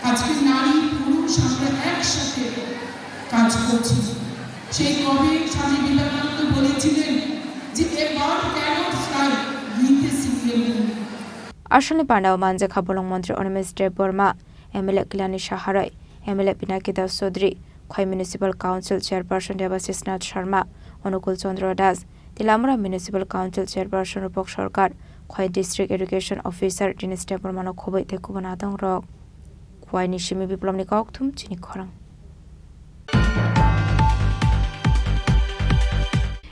আজকে নারী পুরুষ আমরা একসাথে কাজ করছি। সেই কবে স্বামী বিবেকানন্দ বলেছিলেন যে, "A bird cannot fly with a single wing." Aswkni pandao manjakha bolong montri Animesh Debbarma, M L A Kalyani Saharai, M L A Pinaki Das Chaudhary, Khwai Municipal Council Chairperson Debashish Nath Sharma, Anukul Chandra Das, Tilamura Municipal Council Chairperson Rupak Sarkar, Khwai District Education Officer Dinesh Debbarmano khobwi tei kubun adongrok. Khwaini simi Biplobni kokthum chini khorang.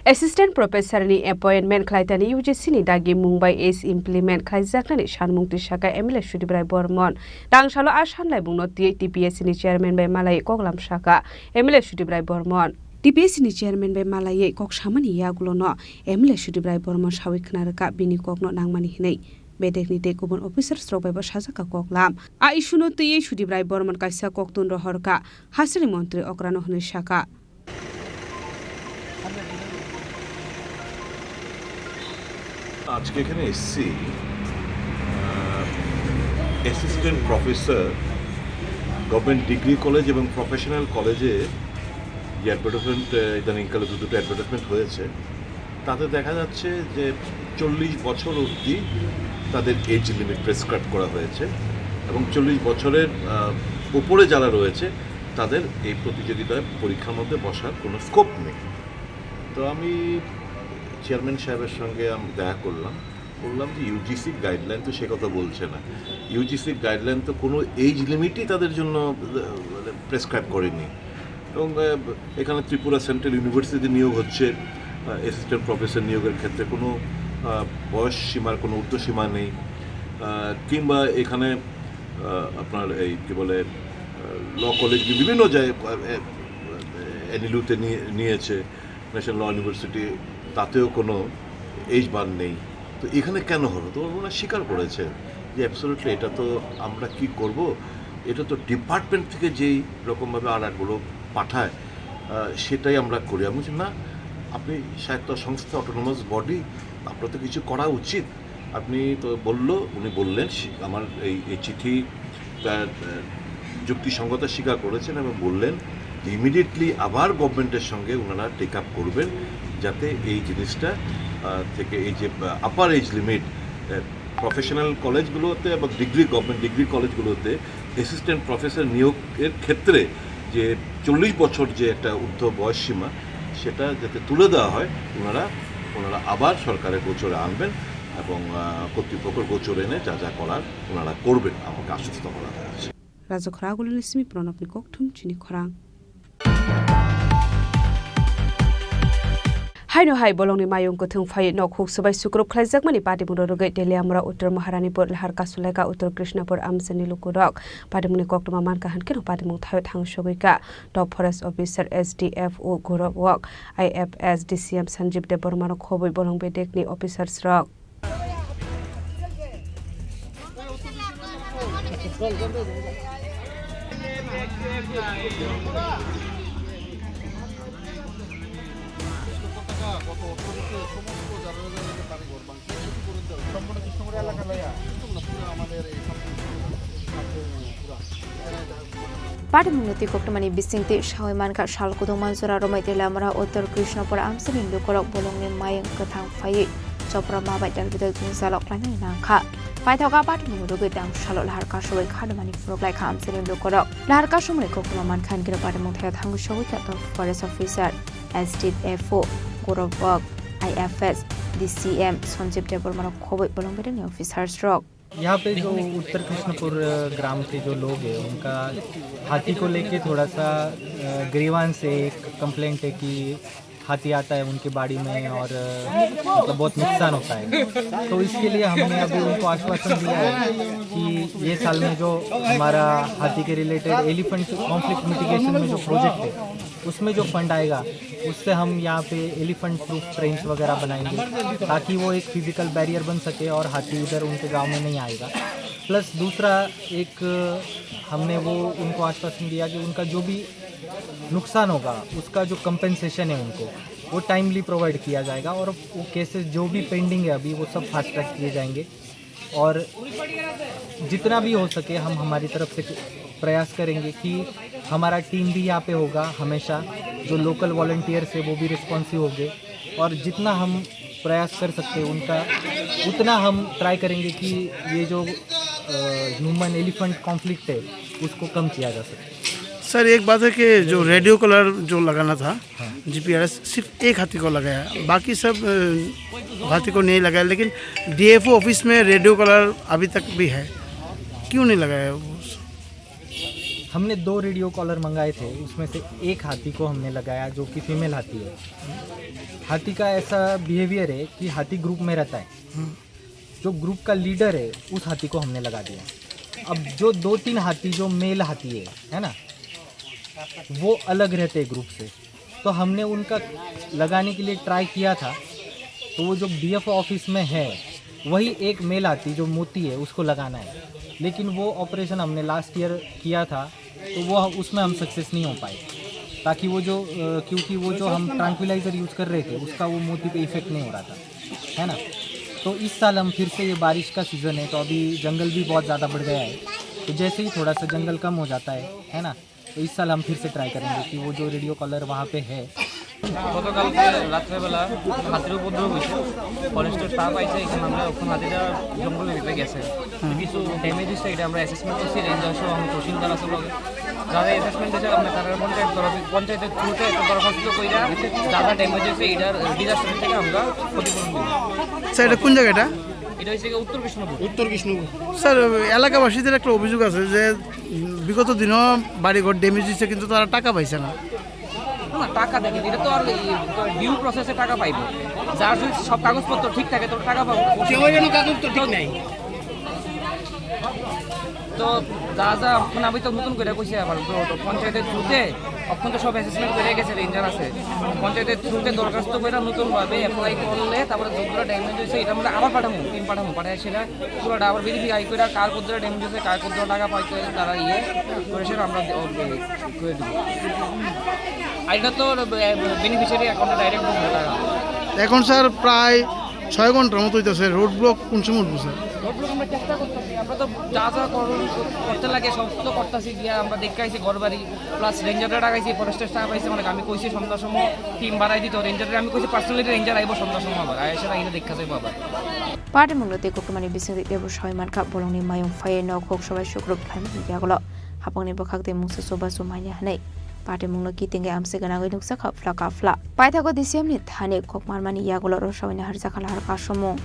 Assistant Professor ni appointment khlaitani U G C ni dagi mung bai age implement khlaijaknani sanmung twi saka M L A Sudip Rai Bormon. Tangsalo a sanlaibungno twi T P S C ni chairman bai malai koklam saka M L A Sudip Rai Bormon. T P S C ni chairman bai malaiwi kok samani yagulono M L A Sudip Rai Bormon sawi khna rwkha bini kokno nangmani hinwi. Bedekni tei kubun officers rok bai bo sajak kha koklam. A issue no twiwi Sudip Rai Bormon kaisa koktun rohor kha, hasini montri okrano hwnwi sakha. আজকে এখানে এসছি, আহ, assistant professor government degree college এবং professional কলেজে যে অ্যাডভার্টাইজমেন্ট, আহ, ইদানিংকালে দু দুটো অ্যাডভার্টাইজমেন্ট হয়েছে, তাতে দেখা যাচ্ছে যে চল্লিশ বছর অবধি তাদের এজ লিমিট প্রেসক্রাইব করা হয়েছে এবং চল্লিশ বছরের, আহ, উপরে যারা রয়েছে তাদের এই প্রতিযোগিতায় পরীক্ষার মধ্যে বসার কোনো স্কোপ নেই। তো আমি চেয়ারম্যান সাহেবের সঙ্গে আম-, দেখা করলাম, বললাম যে ইউজিসি গাইডলাইন তো সে কথা বলছে না, ইউজিসি গাইডলাইন তো কোনো এজ লিমিটই তাদের জন্য, আহ, মানে প্রেসক্রাইব করেনি। এবং, আহ, এখানে ত্রিপুরা সেন্ট্রাল ইউনিভার্সিটিতে নিয়োগ হচ্ছে, আহ, অ্যাসিস্ট্যান্ট প্রফেসর নিয়োগের ক্ষেত্রে কোনো, আহ, বয়স সীমার কোনো ঊর্ধ্বসীমা নেই, আহ, কিংবা এখানে, আহ, আপনার এই কী বলে, আহ, ল কলেজ, বিভিন্ন জায়গায়, আহ, আহ, এনএলইউতে নিয়ে, নিয়েছে, ন্যাশনাল ল ইউনিভার্সিটি, তাতেও কোনো এজ বার নেই। তো এখানে কেন হলো? তো ওনারা স্বীকার করেছেন যে অ্যাবসলিউটলি এটা তো আমরা কি করব, এটা তো ডিপার্টমেন্ট থেকে যেই রকমভাবে আর একগুলো পাঠায়, আহ, সেটাই আমরা করি। আমি বলছি, "না, আপনি স্বায়ত্ত সংস্থা, অটোনোমাস বডি, আপনার তো কিছু করা উচিত।" আপনি তো বলল, উনি বললেন, শি-, আমার এই, এই চিঠি তার, আহ, যুক্তিসঙ্গতা স্বীকার করেছেন এবং বললেন যে ইমিডিয়েটলি আবার গভর্নমেন্টের সঙ্গে ওনারা টেক আপ করবেন, যাতে এই জিনিসটা, আহ, থেকে এই যে, আহ, আপার এজ লিমিট, আহ, প্রফেশনাল কলেজগুলোতে এবং ডিগ্রি, গভর্নমেন্ট ডিগ্রি কলেজগুলোতে অ্যাসিস্ট্যান্ট প্রফেসর নিয়োগের ক্ষেত্রে যে চল্লিশ বছর যে একটা ঊর্ধ্ব বয়স সীমা, সেটা যাতে তুলে দেওয়া হয়, ওনারা, ওনারা আবার সরকারের গোচরে আনবেন এবং, আহ, কর্তৃপক্ষের গোচরে এনে যা যা করার ওনারা করবেন, আমাকে আশ্বস্ত করা হয়েছে। Rajakhora Agulini simi Pranabni kokthum chini khorang. Haino hai bolongni mayung kwthwng phai nok huk swbai sukrub khlaijakmani patimungno rwgwi Teliamura Uttor Maharanipur Lahar Kasulaika Uttor Krishnapur amchaini lukurok patimungni koktwma mankha, hinkhe no patimung thaio thang sogwi kha. Top Forest Officer S D F O Gaurav Wok, I F S D C M Sanjeev Debbarmano khobwi bolong bedekni officers rok. Patimungni twi koktwmani bisingtwi sawi mankha, sal kwdwngma jora romwi Teliamura Uttor Krishnapur amchaini lukurok bolongni mayung kwthang phaiwi chopra ma bai dalbidal jwngjalo khlainani nangkha. Paithakha patimungni rwgwi tamo salo lahar kasowi khadimani phunuk laikha amchaini lukurok. Lahar kasomani koktwma mankha, hinkhe patimung thaio thangwi sogwi kha top forest officer, S D F O Gaurav Wok, I F S D C M Sanjeev Debbarmano khobwi bolong bedekni officers rok. यहाँ पे जो उत्तर कृष्णपुर, अ, ग्राम के जो लोग हैं, उनका हाथी को लेके थोड़ा सा, अ, ग्रीवांस है, एक कंप्लेंट है कि हाथी आता है उनके बाड़ी में और, अ, मतलब, बहुत नुकसान होता है। तो इसके लिए हमने अभी उनको आश्वासन दिया है कि ये साल में जो हमारा हाथी के रिलेटेड एलिफेंट कॉन्फ्लिक्ट मिटिगेशन में जो प्रोजेक्ट है, उसमें जो फंड आएगा, उससे हम यहाँ पे एलिफेंट प्रूफ फ्रेम्स वगैरह बनाएंगे, ताकि वो एक फिजिकल बैरियर बन सके और हाथी इधर उनके गांव में नहीं आएगा। प्लस दूसरा एक, हमने वो उनको आश्वासन दिया कि उनका जो भी नुकसान होगा, उसका जो कंपेंसेशन है उनको, वो टाइमली प्रोवाइड किया जाएगा और वो केसेस जो भी पेंडिंग है अभी, वो सब फास्ट ट्रैक किए जाएंगे। और जितना भी हो सके, हम हमारी तरफ से प्रयास करेंगे कि हमारा टीम भी यहाँ पे होगा हमेशा, जो लोकल वॉलंटियर्स है, वो भी रिस्पॉन्सिव होंगे। और जितना हम प्रयास कर सकते हैं उनका, उतना हम ट्राई करेंगे कि ये जो, अ, ह्यूमन एलिफेंट कॉन्फ्लिक्ट है, उसको कम किया जा सके। सर, एक बात है कि जो रेडियो कॉलर जो लगाना था, हाँ। जीपीआरएस, सिर्फ एक हाथी को लगाया, बाकी सब, अ, हाथी को नहीं लगाया, लेकिन डीएफओ ऑफिस में रेडियो कॉलर अभी तक भी है, क्यों नहीं लगाया वो? हमने दो रेडियो कॉलर मंगाए थे, उसमें से एक हाथी को हमने लगाया, जो कि फीमेल हाथी है। हाथी का ऐसा बिहेवियर है कि हाथी ग्रुप में रहता है, हम्म। जो ग्रुप का लीडर है, उस हाथी को हमने लगा दिया। अब जो दो तीन हाथी, जो मेल हाथी है, है ना, वो अलग रहते हैं ग्रुप से। तो हमने उनका लगाने के लिए ट्राई किया था, तो वो जो डीएफओ ऑफिस में है, वही एक मेल हाथी जो मोती है, उसको लगाना है। लेकिन वो ऑपरेशन हमने लास्ट ईयर किया था, तो वो, उसमें हम सक्सेस नहीं हो पाए, ताकि वो जो, अ, क्योंकि वो जो हम ट्रैंक्विलाइजर यूज़ कर रहे थे, उसका वो मोती पे इफेक्ट नहीं हो रहा था, है ना। तो इस साल हम फिर से, ये बारिश का सीज़न है, तो अभी जंगल भी बहुत ज़्यादा बढ़ गया है, तो जैसे ही थोड़ा सा जंगल कम हो जाता है, है ना, तो इस साल हम फिर से ट्राई करेंगे कि वो जो रेडियो कॉलर वहाँ पे है। গতকালকে রাত্রেবেলা হাতির উপদ্রব হয়েছে, ফরেস্টের স্টাফ আইছে, এখানে আমরা ওখানে হাতিটা জঙ্গলের ভিতরে গেছে। কিছু ড্যামেজ হয়েছে, এটা আমরা অ্যাসেসমেন্ট করছি, রেঞ্জার সহ আমার তহসিলদার আছে লগে। যারা অ্যাসেসমেন্ট হয়েছে, আমরা তারা পঞ্চায়েত তরফে, পঞ্চায়েতের থ্রুতে একটা দরখাস্ত কইরা যা যা ড্যামেজ হয়েছে, এটার ডিজাস্টার থেকে আমরা ক্ষতিপূরণ দিব। স্যার, এটা কোন জায়গা এটা? এটা হচ্ছে গিয়ে উত্তর কৃষ্ণপুর। উত্তর কৃষ্ণপুর। স্যার, এলাকাবাসীদের একটা অভিযোগ আছে যে, উম, বিগত দিনও বাড়িঘর ড্যামেজ হয়েছে, কিন্তু তারা টাকা পাইছে না। না, টাকা দেখেন, এটা তো আর ডিউ প্রসেসে টাকা পাইবো। যার যদি সব কাগজপত্র ঠিক থাকে, তো টাকা পাবো। কেউ যেন কাগজপত্র ঠিক নাই। তো যা যা এখন আমি তো নতুন করে কইছি আবার, তো, তো পঞ্চায়েতের থ্রুতে এখন তো সব অ্যাসেসমেন্ট করে গেছে, রেঞ্জার আছে। পঞ্চায়েতের থ্রুতে দরখাস্ত করে নতুনভাবে অ্যাপ্লাই করলে তারপরে যতগুলো ড্যামেজ হয়েছে, এটা আমরা আবার পাঠাবো, টিম পাঠাবো, পাঠায় সেটা পুরোটা আবার ভেরিফাই করে কার কত ড্যামেজ হয়েছে, কার কত টাকা পাইতে তারা ইয়ে করে সেটা আমরা দে-, ও, এ, করে দেবো। আর এটা তো বেনিফিশিয়ারি অ্যাকাউন্টে ডাইরেক্ট ঢুকবে টাকা। এখন স্যার প্রায় ছয় ঘন্টার মতো হইতেছে, রোড ব্লক কোন সময় উঠবো স্যার? রোড ব্লক আমরা চেষ্টা করতেছি, আমরা তো যা যা করুন করতে লাগে সব তো করতেছি গিয়া, আমরা দেখে আইছি ঘর বাড়ি, প্লাস রেঞ্জাররা ডাকাইছি, ফরেস্টের স্টাফ আইছে, মানে আমি কইছি সন্ধ্যার সময় টিম বাড়াই দিত, রেঞ্জাররা আমি কইছি পার্সোনালি রেঞ্জার আইবো সন্ধ্যার সময় আবার, আয় সেটা এনে দেখা যাইবো আবার। Patimungno tei kokrumani bisingtwi teibo sawi mankha, bolongni mayung phaiwi nok huk sobai sukrub khlaimani yagulo hapangni bwkhak tei mungsa chubachu manya hwnwi patimungno kitingwi amchai gwnangwi nukjakha phla ka phla. Paithago D C M ni thani kok marmani yagulo rwsawini harjakha lahar kasomung.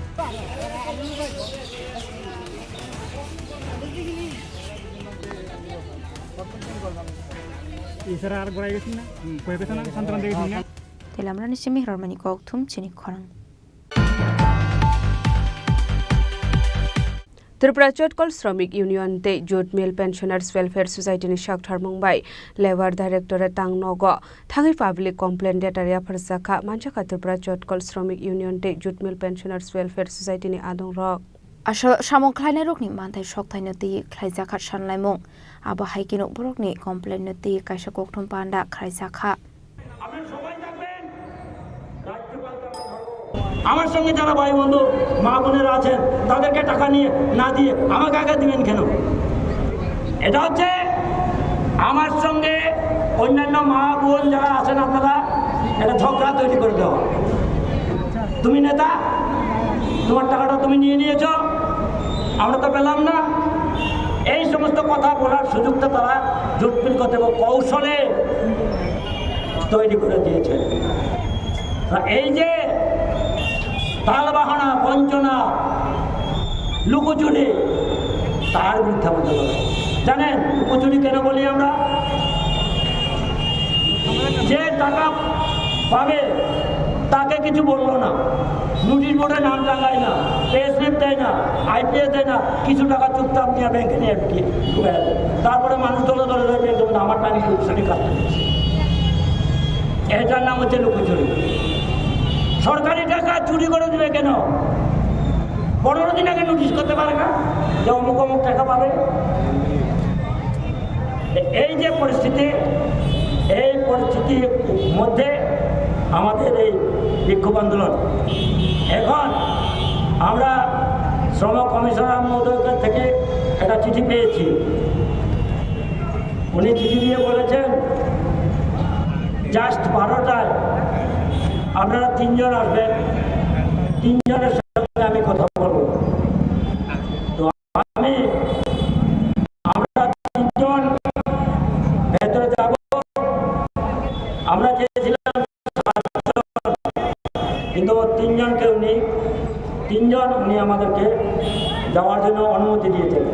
এছাড়া আর ঘোরা গেছি না, কয়েক বছর না, সন্তান দেখেছি না। Telamrani simi rormani kok thum chini khorang. Tripura Chotkol Shramik Union tei Jute Mill Pensioners Welfare Society ni saktharmung bai Labour Directorate tang nogo thangwi public complaint letter yapharjakha, manjakha Tripura Chotkol Shramik Union tei Jute Mill Pensioners Welfare Society ni adongrok. Asol samung khlainairokni manthai sokthai no twi khlaijakha sanlaimung. Abo hai kheno borokni complaint no twi kaisa kokthum panda khlaijakha. আমার সঙ্গে যারা ভাই বন্ধু মা বোনেরা আছেন, তাদেরকে টাকা নিয়ে না দিয়ে আমাকে আগে দিবেন কেন? এটা হচ্ছে আমার সঙ্গে অন্যান্য মা বোন যারা আছেন আপনারা, এটা ঝগড়া তৈরি করে দেওয়া। তুমি নেতা, তোমার টাকাটা তুমি নিয়ে নিয়েছো, আমরা তো পেলাম না। এই সমস্ত কথা বলার সুযোগটা তারা জুটমিল করতে এবং কৌশলে তৈরি করে দিয়েছে। তা এই যে তালবাহানা, বঞ্চনা, লুকোচুরি, তার বিরুদ্ধে আমাদের লড়াই। জানেন লুকোচুরি কেন বলি আমরা? যে টাকা ভাবে তাকে কিছু বললো না, নোটিশ বোর্ডে নাম টাঙায় না, পে স্লিপ দেয় না, আইপিএস দেয় না, কিছু টাকা চুপচাপ নিয়ে ব্যাংকে নিয়ে ঢুকে ঢুকে আছে। তারপরে মানুষ দলে দলে যায় ব্যাংকে বলে, "আমার টাকা চুপচাপই কাটতে দিচ্ছে।" এটার নাম হচ্ছে লুকোচুরি। সরকারি টাকা চুরি করে দিবে কেন? পনেরো দিন আগে নোটিশ করতে পারে না যে অমুক অমুক টাকা পাবে? এই যে পরিস্থিতি, এই পরিস্থিতির মধ্যে আমাদের এই বিক্ষোভ আন্দোলন। এখন আমরা শ্রম কমিশনার মহোদয়ের কাছ থেকে একটা চিঠি পেয়েছি। উনি চিঠি দিয়ে বলেছেন, "জাস্ট বারোটায় আপনারা তিনজন আসবেন, তিনজনের সাথে আমি কথা বলবো।" তো আমি, আমরা তিনজন ভেতরে যাব। আমরা চেয়েছিলাম সাতজন, কিন্তু তিনজন কেউ নেই। তিনজন উনি আমাদেরকে যাওয়ার জন্য অনুমতি দিয়েছেন।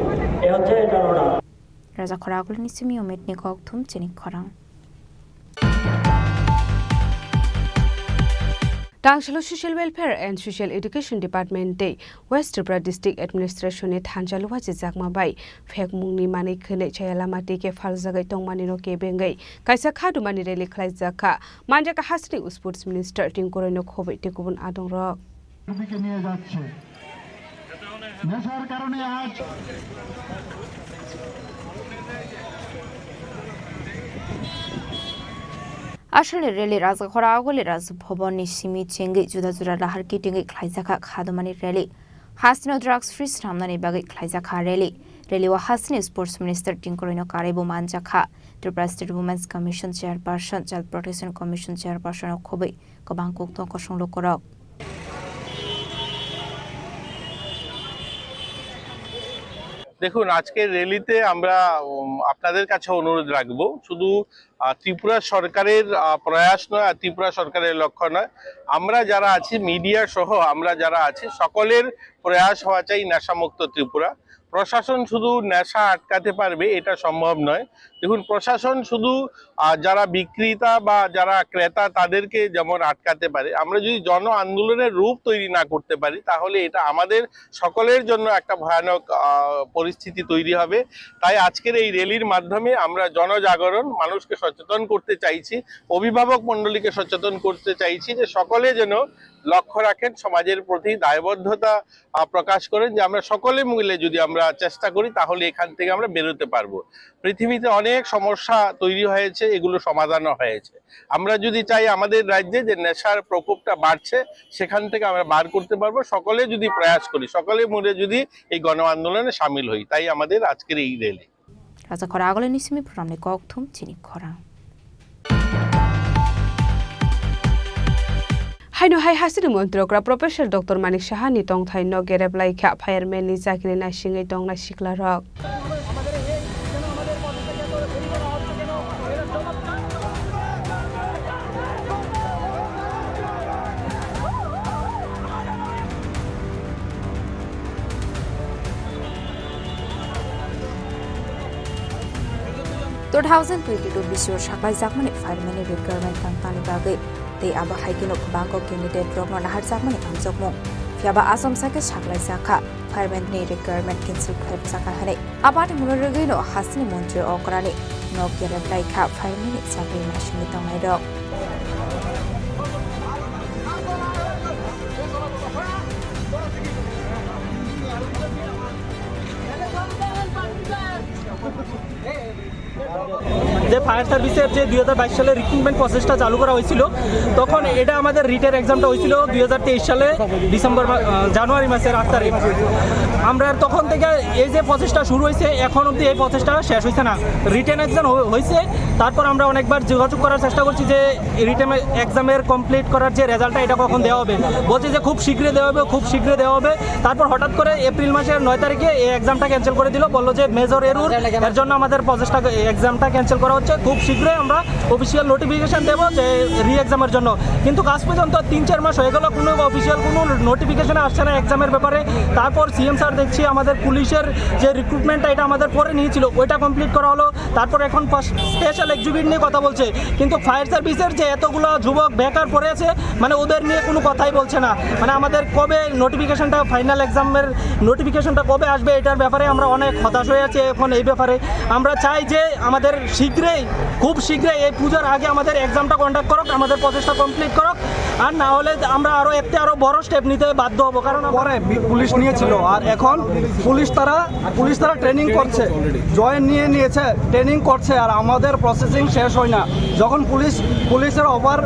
এ হচ্ছে এটার order. Raja Khoragulni simi Umetni kokthum chini khorang. Tangsalo Social Welfare and Social Education Department tei West Tripura District Administration ni thansa luha chijakma bai phekmungni manwi khwnwi chaya lama tei khe phaljagwi tongmani no kebengwi kaisa khadumani rally khlaijak kha. Manjak hasni Sports Minister Tinku Roy no khobwi tei kubun adongrok. দিকে নিয়ে যাচ্ছে। নেশার কারণে আজ Aswkni rally Rajakhora aguli Raj Bhavan ni simi chengwi juda juda nahar kitingwi khlaijakha khadumani rally. Hasino drugs free swnamnani bagwi khlaijakha rally. Rally o hasini Sports Minister Tinku Roy no karwi bo manjakha. Tripura State Women's Commission Chairperson, Child Protection Commission Chairperson o khobwi kwbang kok tong kosong lukurok. দেখুন, আজকের র্যালিতে আমরা উম, আপনাদের কাছে অনুরোধ রাখবো, শুধু আহ, ত্রিপুরা সরকারের আহ, প্রয়াস নয় আর ত্রিপুরা সরকারের লক্ষ্য নয়, আমরা যারা আছি, মিডিয়া সহ আমরা যারা আছি, সকলের প্রয়াস হওয়া চাই নেশামুক্ত ত্রিপুরা। প্রশাসন শুধু নেশা আটকাতে পারবে, এটা সম্ভব নয়। দেখুন, প্রশাসন শুধু আহ, যারা বিক্রেতা বা যারা ক্রেতা তাদেরকে যেমন আটকাতে পারে, আমরা যদি জন আন্দোলনের রূপ তৈরি না করতে পারি, তাহলে এটা আমাদের সকলের জন্য একটা ভয়ানক আহ, পরিস্থিতি তৈরি হবে। তাই আজকের এই র্যালির মাধ্যমে আমরা জনজাগরণ, মানুষকে সচেতন করতে চাইছি, অভিভাবক মণ্ডলীকে সচেতন করতে চাইছি যে সকলে যেন লক্ষ্য রাখেন, সমাজের প্রতি দায়বদ্ধতা আহ, প্রকাশ করেন যে আমরা সকলে মিলে যদি আমরা চেষ্টা করি, তাহলে এখান থেকে আমরা বেরোতে পারবো। পৃথিবীতে অনেক সমস্যা তৈরি হয়েছে, এগুলো সমাধানও হয়েছে। আমরা যদি চাই আমাদের রাজ্যে যে নেশার প্রকোপটা বাড়ছে, সেখান থেকে আমরা বার করতে পারবো, সকলে যদি প্রয়াস করি, সকলে মিলে যদি এই গণ আন্দোলনে সামিল হই। তাই আমাদের আজকের এই rally. Raja Khora agulini simi program ni kok thum chini khorang. Haino hai hasini montri okra Professor Doctor Manik Saha ni tongthai no gerep lai kha fireman ni chakri naisingwi tongnai sikla rok. Two thousand twenty-two bisio saklaijakmani fireman ni requirement tangtani bagwi tei abo hai kheno kwbangkok candidate rokno naharjakmani hamjakmung, phiyaba achomsa khe saklaijak kha fireman ni requirement cancel khlaijak kha hwnwi. Aboni mwnwi rwgwino hasini montri okrani nok gerep lai kha fireman ni chakri naisingwi tongnairok. যে ফায়ার সার্ভিসের যে দুই হাজার বাইশ সালে রিক্রুটমেন্ট প্রসেসটা চালু করা হয়েছিল, তখন এটা আমাদের রিটের এক্সামটা হয়েছিল দুই হাজার তেইশ সালে ডিসেম্বর মা- আহ, জানুয়ারি মাসের আট তারিখ। আমরা তখন থেকে এই যে প্রসেসটা শুরু হয়েছে, এখন অবধি এই প্রসেসটা শেষ হয়েছে না। রিটেন এক্সাম হয়েছে, তারপর আমরা অনেকবার যোগাযোগ করার চেষ্টা করছি যে রিটেন এক্সামের কমপ্লিট করার যে রেজাল্টটা, এটা কখন দেওয়া হবে। বলছে যে খুব শীঘ্রই দেওয়া হবে, খুব শীঘ্রই দেওয়া হবে। তারপর হঠাৎ করে এপ্রিল মাসের নয় তারিখে এই এক্সামটা ক্যান্সেল করে দিল, বললো যে মেজর এরুর, এর জন্য আমাদের প্রসেসটা, এক্সামটা ক্যান্সেল করা হচ্ছে। খুব শীঘ্রই আমরা অফিসিয়াল নোটিফিকেশন দেবো যে রি এক্সামের জন্য। কিন্তু আজ পর্যন্ত তিন চার মাস হয়ে গেল, কোনো অফিসিয়াল কোনো নোটিফিকেশন আসছে না এক্সামের ব্যাপারে। তারপর সিএম স্যার দেখছি আমাদের পুলিশের যে রিক্রুটমেন্টটা, এটা আমাদের পরে নিয়েছিল, ওইটা কমপ্লিট করা হলো। তারপর এখন স্পেশাল এক্সিকিউটিভ নিয়ে কথা বলছে, কিন্তু ফায়ার সার্ভিসের যে এতগুলো যুবক বেকার পড়ে আছে, মানে ওদের নিয়ে কোনো কথাই বলছে না। মানে আমাদের কবে নোটিফিকেশনটা, ফাইনাল এক্সামের নোটিফিকেশনটা কবে আসবে, এটার ব্যাপারে আমরা অনেক হতাশ হয়ে আছি এখন। এই ব্যাপারে আমরা চাই যে আমাদের শীঘ্রই, খুব শীঘ্রই এই পুজোর আগে আমাদের এক্সামটা কন্ডাক্ট করুক, আমাদের প্রসেসটা কমপ্লিট করুক। আর না হলে আমরা আরও এতে আরও বড় স্টেপ নিতে বাধ্য হবো, কারণ আমরা পরে বি-, পুলিশ নিয়েছিল, আর এখন পুলিশ তারা, পুলিশ তারা ট্রেনিং করছে, জয়েন নিয়ে নিয়েছে, ট্রেনিং করছে, আর আমাদের প্রসেসিং শেষ হয় না। যখন পুলিশ, পুলিশের অফার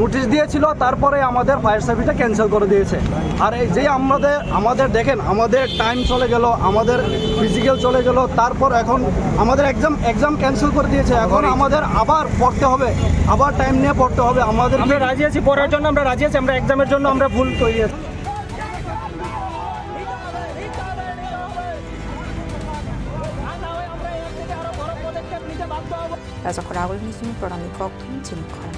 নোটিশ দিয়েছিল, তারপরে আমাদের ফায়ার সার্ভিসটা ক্যান্সেল করে দিয়েছে। আর এই যে আমাদের, আমাদের দেখেন, আমাদের টাইম চলে গেল, আমাদের ফিজিক্যাল চলে গেল, তারপর এখন আমাদের এক্সাম, এক্সাম ক্যান্সেল করে দিয়েছে। এখন আমাদের আবার পড়তে হবে, আবার টাইম নিয়ে পড়তে হবে। আমাদের আমরা রাজি আছি পড়ার জন্য, আমরা রাজি আছি, আমরা এক্সামের জন্য আমরা ফুল তৈরি আছি। Rajak Ragul Newsroom, Prodani Kokthum, Chini Khorang.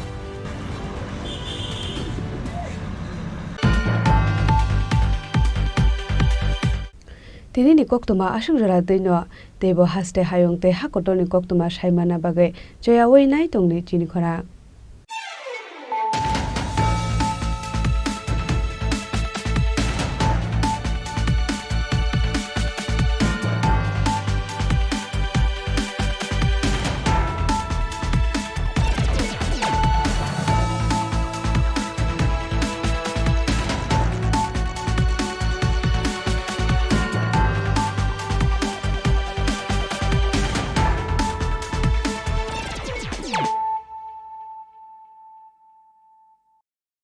Tini ni koktwma aswk jora twi no, teibo haste hayung tei ha kotor ni koktwma sai manna bagwi choyaui nai tong di Chini Khorang.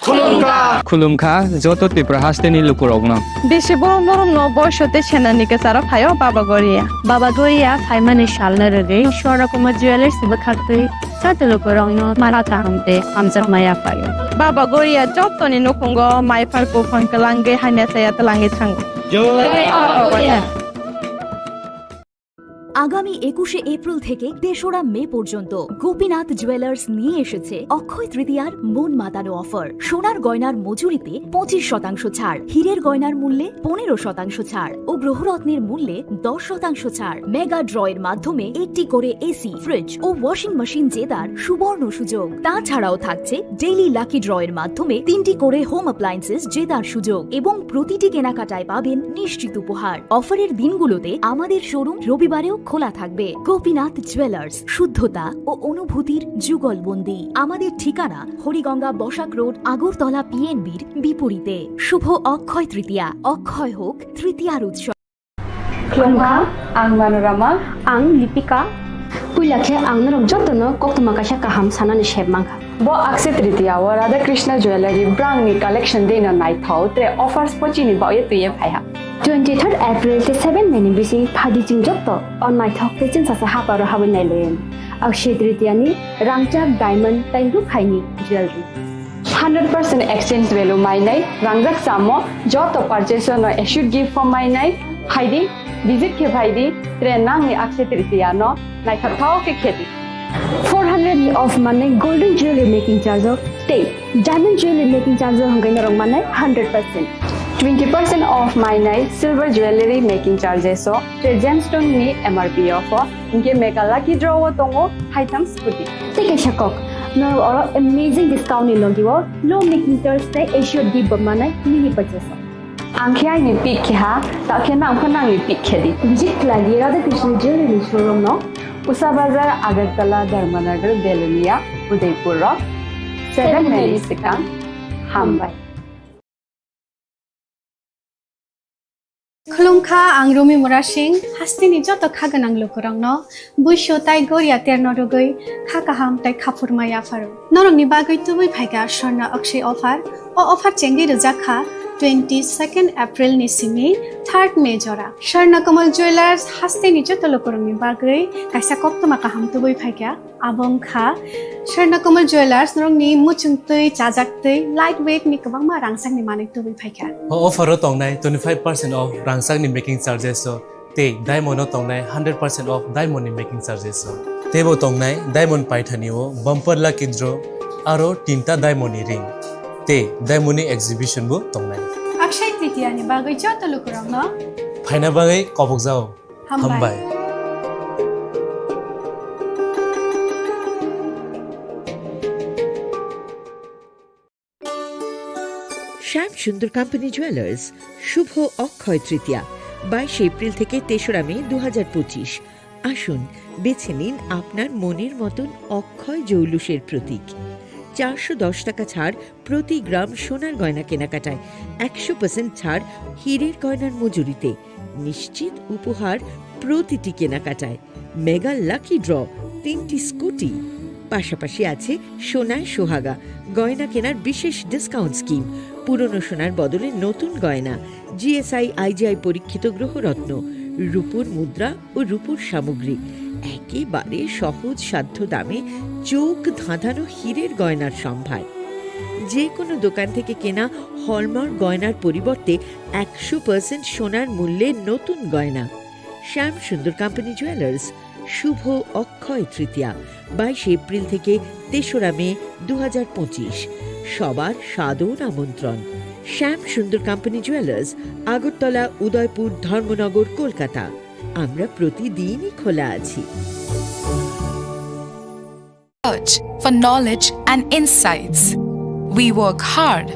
Khulumkha. Khulumkha joto Tripura hasteni lukurokno. Bisi borom borom no boiso tei senani kwcharo phaio Baba Goria. Baba Goria phaimani salno rwgwi Swarna Kumar Jewellers ni bwkhaktwi joto lukurokno mara kaham tei hamjakma yaphaio. Baba Goria jotoni nukhungo maiphar buphang kwlangwi hamya saya twlangwi thango. Jai Baba Goria. আগামী একুশে এপ্রিল থেকে তেসরা মে পর্যন্ত গোপীনাথ জুয়েলার্স নিয়ে এসেছে অক্ষয় তৃতীয়ার মন মাতানো অফার। সোনার গয়নার মজুরিতে পঁচিশ শতাংশ ছাড়, হীরের গয়নার মূল্যে পনেরো শতাংশ ছাড় ও গ্রহরত্নের মূল্যে দশ শতাংশ ছাড়। মেগা ড্রয়ের মাধ্যমে একটি করে এসি, ফ্রিজ ও ওয়াশিং মেশিন জেতার সুবর্ণ সুযোগ। তাছাড়াও থাকছে ডেইলি লাকি ড্রয়ের মাধ্যমে তিনটি করে হোম অ্যাপ্লায়েন্সেস জেতার সুযোগ এবং প্রতিটি কেনাকাটায় পাবেন নিশ্চিত উপহার। অফারের দিনগুলোতে আমাদের শোরুম রবিবারেও খোলা থাকবে। গোপীনাথ জুয়েলার্স, শুদ্ধতা ও অনুভূতির যুগলবন্দি। আমাদের ঠিকানা হরিগঙ্গা বসাক রোড, আগরতলা পিএনবির বিপরীতে। শুভ অক্ষয় তৃতীয়া, অক্ষয় হোক তৃতীয়ার উৎসব। Khulumkha, ang Manorama. Ang Lipika. Puila khe ang norok jotono koktwma kaisa kaham sanani sep mankha. Bo Akshaya Tritiya o Radha Krishna Jewellery brand ni collection dei no naithok tre offers bo chini bagwi twiwi phaiha. Twenty third April tei seven May ni bising phaidi chwng joto o naithok tei chwngsacha haparo habwi nailaio. Akshaya Tritiya ni rangchak diamond tei rukhaini jewellery. Hundred percent exchange value mainai, rangjak chamo, joto purchase no assured gift bo mainai, phaidi, visit khe phaidi, tre nangni Akshaya Tritiya no naithok thok khe khedi. Four hundred ni off manai golden jewelry making charge o tei diamond jewelry making charge o hwnkhe norok manai hundred percent. Twenty percent off mainai silver jewelry making charges o tre gemstone ni M R P o pho. Hinkhe mega lucky draw o tongo haitham scooty. Tei kaisa kok, norok oro amazing discount ni logi o low making charge tei assured gift bo manai mini purchase o. Ang khe aini pick khe ha, ta khe nang pho nangni pick khe di. Visit khlai di Radha Krishna Jewelry ni showroom no. Usa Bazar, Agartala, Dharmanagar, Belonia, Udaipur o seven May ni swkang. Hambai. Khulumkha, ang Rumi Murasing, hasteni joto kha gwnang lukurokno buisu tai goria terno rwgwi kha kaham tai khaphurma yapharo. Norokni bagwi tubui phaikha Swarna Akshay offer. O offer chengwi rwjak kha twenty second April ni simi third May jora. Swarna Kamal Jewellers hasteni joto lukurokni bagwi kaisa koktwma kaham tubui phaikha. Abo wngkha Swarna Kamal Jewellers, norokni muchung twi, chajak twi, light weight ni kwbangma rangchakni manwi tubui phaikha. O offer o tongnai twenty five percent off rangchakni making charges o tei diamond o tongnai hundred percent off diamond ni making charges o. Teibo tongnai Diamond Paithani o bumper lucky draw aro tinta diamond ni ring tei diamond ni exhibition bo tongnai. Akshay Tritiya ni bagwi joto lukurokno phaina bagwi kobokjao. Hambai. Hambai. শ্যাম সুন্দর company jewellers, শুভ অক্ষয় তৃতীয়া, বাইশে এপ্রিল থেকে তেসরা মে দু হাজার পঁচিশ। আসুন, বেছে নিন আপনার মনের মতন অক্ষয় জৌলুসের প্রতীক। চারশো দশ টাকা ছাড় প্রতি গ্রাম সোনার গয়না কেনাকাটায়, একশো পার্সেন্ট ছাড় হীরের গয়নার মজুরিতে, নিশ্চিত উপহার প্রতিটি কেনাকাটায়, মেগা লাকি ড্র, তিনটি স্কুটি, পাশাপাশি আছে সোনায় সোহাগা গয়না কেনার বিশেষ ডিসকাউন্ট স্কিম, পুরনো সোনার বদলে নতুন গয়না, জিএসআই আইজিআই পরীক্ষিত গ্রহরত্ন, রূপোর মুদ্রা ও রূপোর সামগ্রী, একেবারে সহজ সাধ্য দামে চোখ ধাঁধানো হীরের গয়নার সম্ভার। যে কোনো দোকান থেকে কেনা হলমার্ক গয়নার পরিবর্তে একশো পার্সেন্ট সোনার মূল্যে নতুন গয়না। শ্যাম সুন্দর কোম্পানি জুয়েলার্স, শুভ অক্ষয় তৃতীয়া, বাইশে এপ্রিল থেকে তেসরা মে দু হাজার পঁচিশ। সবার সাদর আমন্ত্রণ। শ্যাম সুন্দর কোম্পানি জুয়েলার্স, আগরতলা, উদয়পুর, ধর্মনগর, কলকাতা। আমরা প্রতিদিনই খোলা আছি। Search for knowledge and insights. We work hard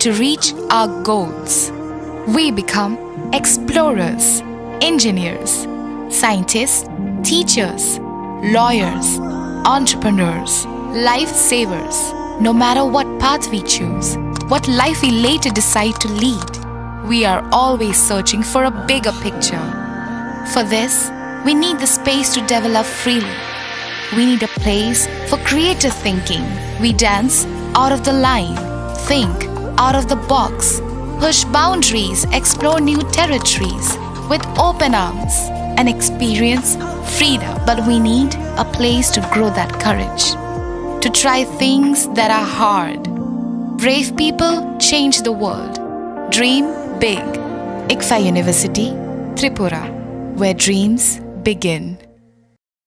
to reach our goals. We become explorers, engineers, scientists, teachers, lawyers, entrepreneurs, lifesavers. No matter what path we choose, what life we later decide to lead, we are always searching for a bigger picture. For this, we need the space to develop freely. We need a place for creative thinking. We dance out of the line, think out of the box, push boundaries, explore new territories with open arms, and experience freedom. But we need a place to grow that courage, to try things that are hard. Brave people change the world. Dream big. ICFAI University, Tripura, where dreams begin.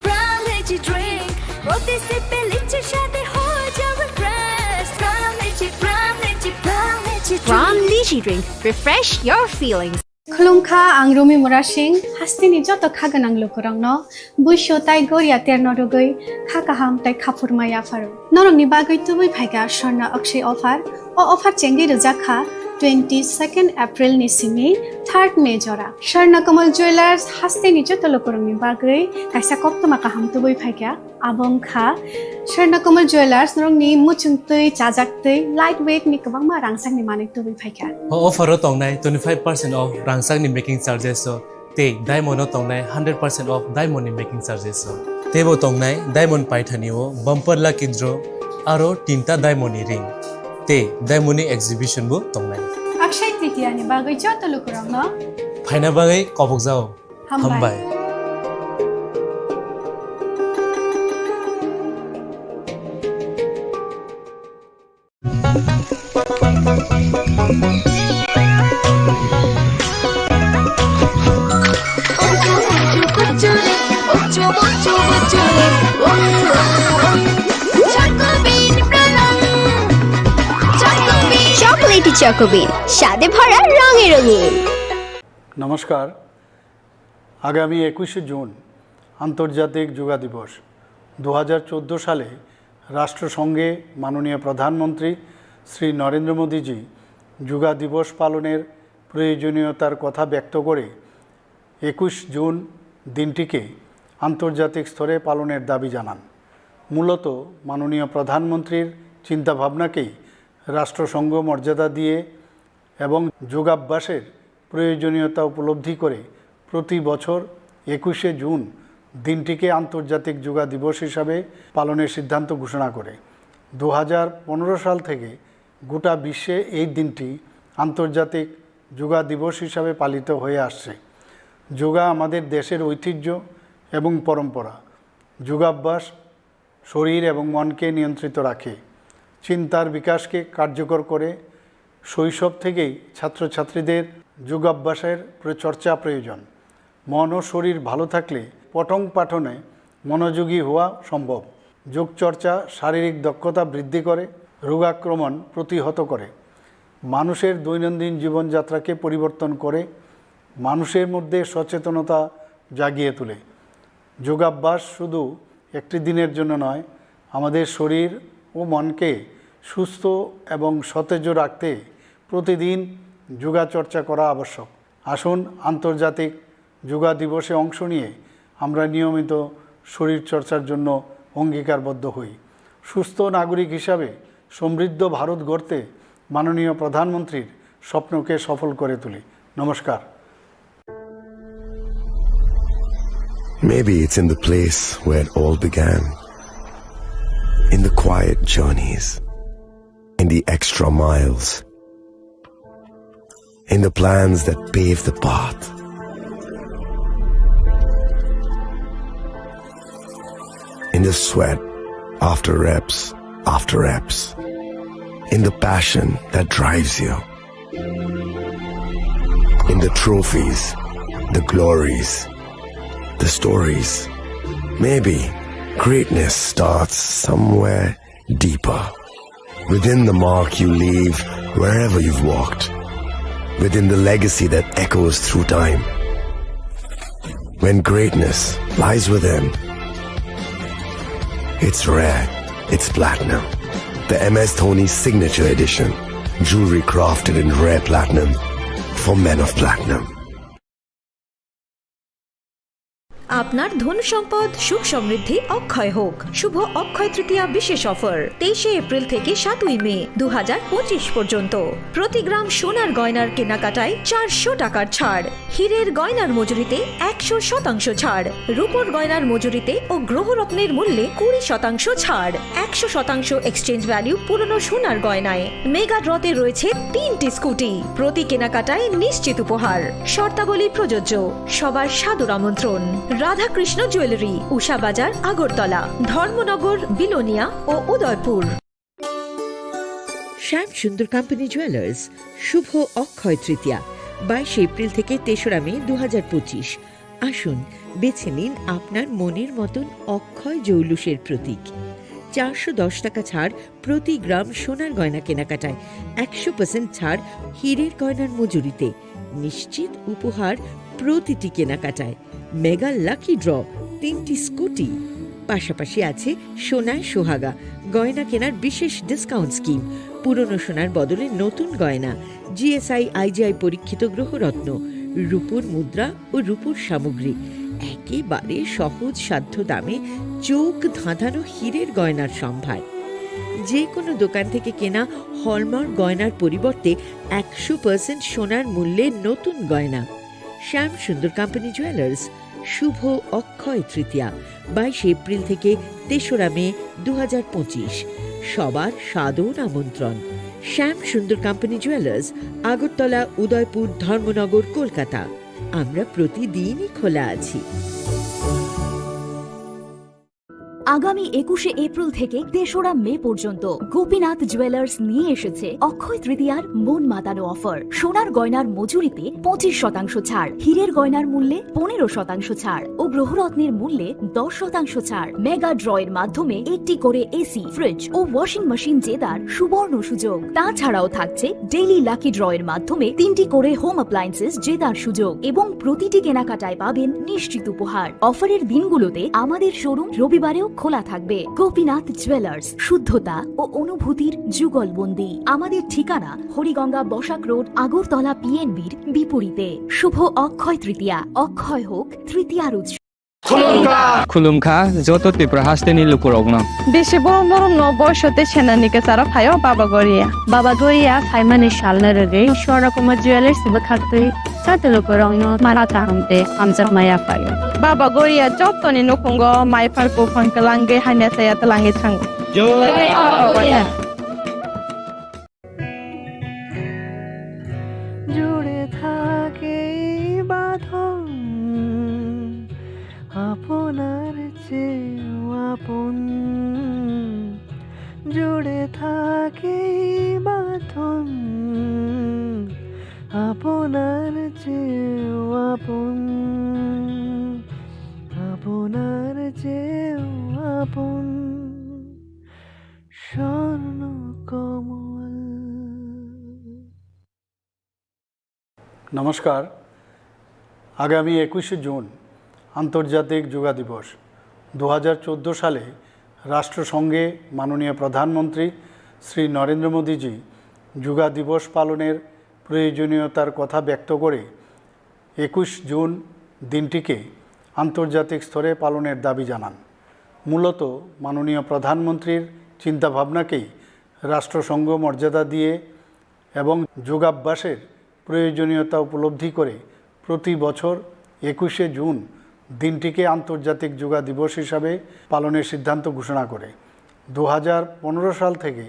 Prime Lychee Drink, প্রতি সিপে লিচির স্বাদে হয়ে যাও refresh। Prime Lychee, Prime Lychee, Prime Lychee Drink। Prime Lychee Drink, refresh your feelings. Khulumkha, ang Rumi Murasing, hasteni joto kha gwnang lukurokno buisu tai goria terno rwgwi kha kaham tai khaphurma yapharo. Norokni bagwi tubui phaikha Swarna Akshay offer. O offer chengwi rwjak kha twenty second April ni simi third May jora. Swarna Kamal Jewellers hasteni joto lukurokni bagwi kaisa koktwma kaham tubui phaikha. Abo wngkha Swarna Kamal Jewellers, norokni muchungtwi, chajaktwi, light weight ni kwbangma rangchakni manwi tubui phaikha. O offer o tongnai twenty five percent off rangchakni making charges o tei diamond o tongnai hundred percent off diamond ni making charges o. Teibo tongnai Diamond Paithani o bumper lucky draw aro tinta diamond ni ring tei diamond ni exhibition bo tongnai. Akshay Tritiya ni bagwi joto lukurokno phaina bagwi kobokjao. Hambai. Hambai. Chocolatey চকোবিন, স্বাদে ভরা, রঙে রঙিন। নমস্কার। আগামী একুশে জুন আন্তর্জাতিক যোগা দিবস। দু হাজার চোদ্দো সালে রাষ্ট্রসংঘে মাননীয় প্রধানমন্ত্রী শ্রী নরেন্দ্র মোদীজি যোগা দিবস পালনের প্রয়োজনীয়তার কথা ব্যক্ত করে একুশ জুন দিনটিকে আন্তর্জাতিক স্তরে পালনের দাবি জানান। মূলত মাননীয় প্রধানমন্ত্রীর চিন্তাভাবনাকেই রাষ্ট্রসংঘ মর্যাদা দিয়ে এবং যোগাভ্যাসের প্রয়োজনীয়তা উপলব্ধি করে প্রতি বছর একুশে জুন দিনটিকে আন্তর্জাতিক যোগা দিবস হিসাবে পালনের সিদ্ধান্ত ঘোষণা করে। দু হাজার পনেরো সাল থেকে গোটা বিশ্বে এই দিনটি আন্তর্জাতিক যোগা দিবস হিসাবে পালিত হয়ে আসছে। যোগা আমাদের দেশের ঐতিহ্য এবং পরম্পরা। যোগাভ্যাস শরীর এবং মনকে নিয়ন্ত্রিত রাখে, চিন্তার বিকাশকে কার্যকর করে। শৈশব থেকেই ছাত্রছাত্রীদের যোগাভ্যাসের প্র-, চর্চা প্রয়োজন। মন ও শরীর ভালো থাকলে পঠন পাঠনে মনোযোগী হওয়া সম্ভব। যোগচর্চা শারীরিক দক্ষতা বৃদ্ধি করে, রোগাক্রমণ প্রতিহত করে, মানুষের দৈনন্দিন জীবনযাত্রাকে পরিবর্তন করে, মানুষের মধ্যে সচেতনতা জাগিয়ে তোলে। যোগাভ্যাস শুধু একটি দিনের জন্য নয়, আমাদের শরীর ও মনকে সুস্থ এবং সতেজ রাখতে প্রতিদিন যোগাচর্চা করা আবশ্যক। আসুন, আন্তর্জাতিক যোগা দিবসে অংশ নিয়ে আমরা নিয়মিত শরীরচর্চার জন্য অঙ্গীকারবদ্ধ হই। সুস্থ নাগরিক হিসাবে সমৃদ্ধ ভারত গড়তে মাননীয় প্রধানমন্ত্রীর স্বপ্নকে সফল করে তুলি। নমস্কার। Maybe it's in the place where it all began. In the quiet journeys, in the extra miles, in the plans that pave the path, in the sweat after reps after reps, in the passion that drives you, in the trophies, the glories, the stories. Maybe greatness starts somewhere deeper. Within the mark you leave wherever you've walked. Within the legacy that echoes through time. When greatness lies within, it's rare, it's platinum. The M S Dhoni Signature Edition. Jewelry crafted in rare platinum for men of platinum. আপনার ধন সম্পদ সুখ সমৃদ্ধি অক্ষয় হোক। শুভ অক্ষয় তৃতীয়া বিশেষ অফার, তেইশে এপ্রিল থেকে সাতই মে দু হাজার পঁচিশ পর্যন্ত। প্রতি গ্রাম সোনার গয়নার কেনাকাটায় চারশো টাকার ছাড়, হীরের গয়নার মজুরিতে একশো শতাংশ ছাড়, রূপোর গয়নার মজুরিতে ও গ্রহরত্নের মূল্যে কুড়ি শতাংশ ছাড়, একশো শতাংশ এক্সচেঞ্জ ভ্যালু পুরনো সোনার গয়নায়। মেগা ড্রতে রয়েছে তিনটি স্কুটি, প্রতি কেনাকাটায় নিশ্চিত উপহার। শর্তাবলী প্রযোজ্য। সবার সাদর আমন্ত্রণ। রাধাকৃষ্ণ জুয়েলারি, উষা বাজার, আগরতলা, ধর্মনগর, বিলোনিয়া ও উদয়পুর। শ্যাম সুন্দর কোম্পানি জুয়েলার্স, শুভ অক্ষয় তৃতীয়া, বাইশে এপ্রিল থেকে তেসরা মে দু হাজার পঁচিশ। আসুন, বেছে নিন আপনার মনের মতন অক্ষয় জৌলুসের প্রতীক। চারশো দশ টাকা ছাড় প্রতি গ্রাম সোনার গয়না কেনাকাটায়, একশো পার্সেন্ট ছাড় হীরের গয়নার মজুরিতে, নিশ্চিত উপহার প্রতিটি কেনাকাটায়, মেগা লাকি ড্র, তিনটি স্কুটি, পাশাপাশি আছে সোনায় সোহাগা গয়না কেনার বিশেষ ডিসকাউন্ট স্কিম, পুরনো সোনার বদলে নতুন গয়না, জিএসআই আইজিআই পরীক্ষিত গ্রহরত্ন, রূপোর মুদ্রা ও রূপোর সামগ্রী, একেবারে সহজ সাধ্য দামে চোখ ধাঁধানো হীরের গয়নার সম্ভার। যে কোনো দোকান থেকে কেনা হলমার্ক গয়নার পরিবর্তে একশো পার্সেন্ট সোনার মূল্যে নতুন গয়না। শ্যাম সুন্দর কোম্পানি জুয়েলার্স, শুভ অক্ষয় তৃতীয়া, বাইশে এপ্রিল থেকে তেসরা মে দু হাজার পঁচিশ। সবার সাদর আমন্ত্রণ। শ্যাম সুন্দর কোম্পানি জুয়েলার্স, আগরতলা, উদয়পুর, ধর্মনগর, কলকাতা। আমরা প্রতিদিনই খোলা আছি। আগামী একুশে এপ্রিল থেকে তেসরা মে পর্যন্ত গোপীনাথ জুয়েলার্স নিয়ে এসেছে অক্ষয় তৃতীয়ার মন মাতানো অফার। সোনার গয়নার মজুরিতে পঁচিশ শতাংশ ছাড়, হীরের গয়নার মূল্যে পনেরো শতাংশ ছাড় ও গ্রহরত্নের মূল্যে দশ শতাংশ ছাড়। মেগা ড্রয়ের মাধ্যমে একটি করে এসি, ফ্রিজ ও ওয়াশিং মেশিন জেতার সুবর্ণ সুযোগ। তাছাড়াও থাকছে ডেইলি লাকি ড্রয়ের মাধ্যমে তিনটি করে হোম অ্যাপ্লায়েন্সেস জেতার সুযোগ এবং প্রতিটি কেনাকাটায় পাবেন নিশ্চিত উপহার। অফারের দিনগুলোতে আমাদের শোরুম রবিবারেও খোলা থাকবে। গোপীনাথ জুয়েলার্স, শুদ্ধতা ও অনুভূতির যুগলবন্দি। আমাদের ঠিকানা হরিগঙ্গা বসাক রোড, আগরতলা পিএনবির বিপরীতে। শুভ অক্ষয় তৃতীয়া, অক্ষয় হোক তৃতীয়ার উৎসব। Khulumkha joto Tripura hasteni lukurokno. Bisi borom borom no boisote senani kecharo phaio Baba Goria. Baba Goria phaimani salno rwgwi Swarna Kumar Jewellers bwkhaktwi joto lukurokno mara kaham tei hamjakma yaphaio. Baba Goria jotoni nukhungo mai phar buphang kwlangwi hamya chaya twlangwi thango. জয় বাবা গোরিয়া। জুড়ে থাকে এই বাঁধন আপনার চেয়েও আপন। জুড়ে থাকে এই বাঁধন আপনার চেয়েও আপন। আপনার চেয়েও আপন স্বর্ণ কমল। নমস্কার। আগামী একুশে জুন আন্তর্জাতিক যোগা দিবস। দু হাজার চোদ্দো সালে রাষ্ট্রসংঘে মাননীয় প্রধানমন্ত্রী শ্রী নরেন্দ্র মোদীজি যোগা দিবস পালনের প্রয়োজনীয়তার কথা ব্যক্ত করে একুশ জুন দিনটিকে আন্তর্জাতিক স্তরে পালনের দাবি জানান। মূলত মাননীয় প্রধানমন্ত্রীর চিন্তাভাবনাকেই রাষ্ট্রসংঘ মর্যাদা দিয়ে এবং যোগাভ্যাসের প্রয়োজনীয়তা উপলব্ধি করে প্রতি বছর একুশে জুন দিনটিকে আন্তর্জাতিক যোগা দিবস হিসাবে পালনের সিদ্ধান্ত ঘোষণা করে। দু হাজার পনেরো সাল থেকে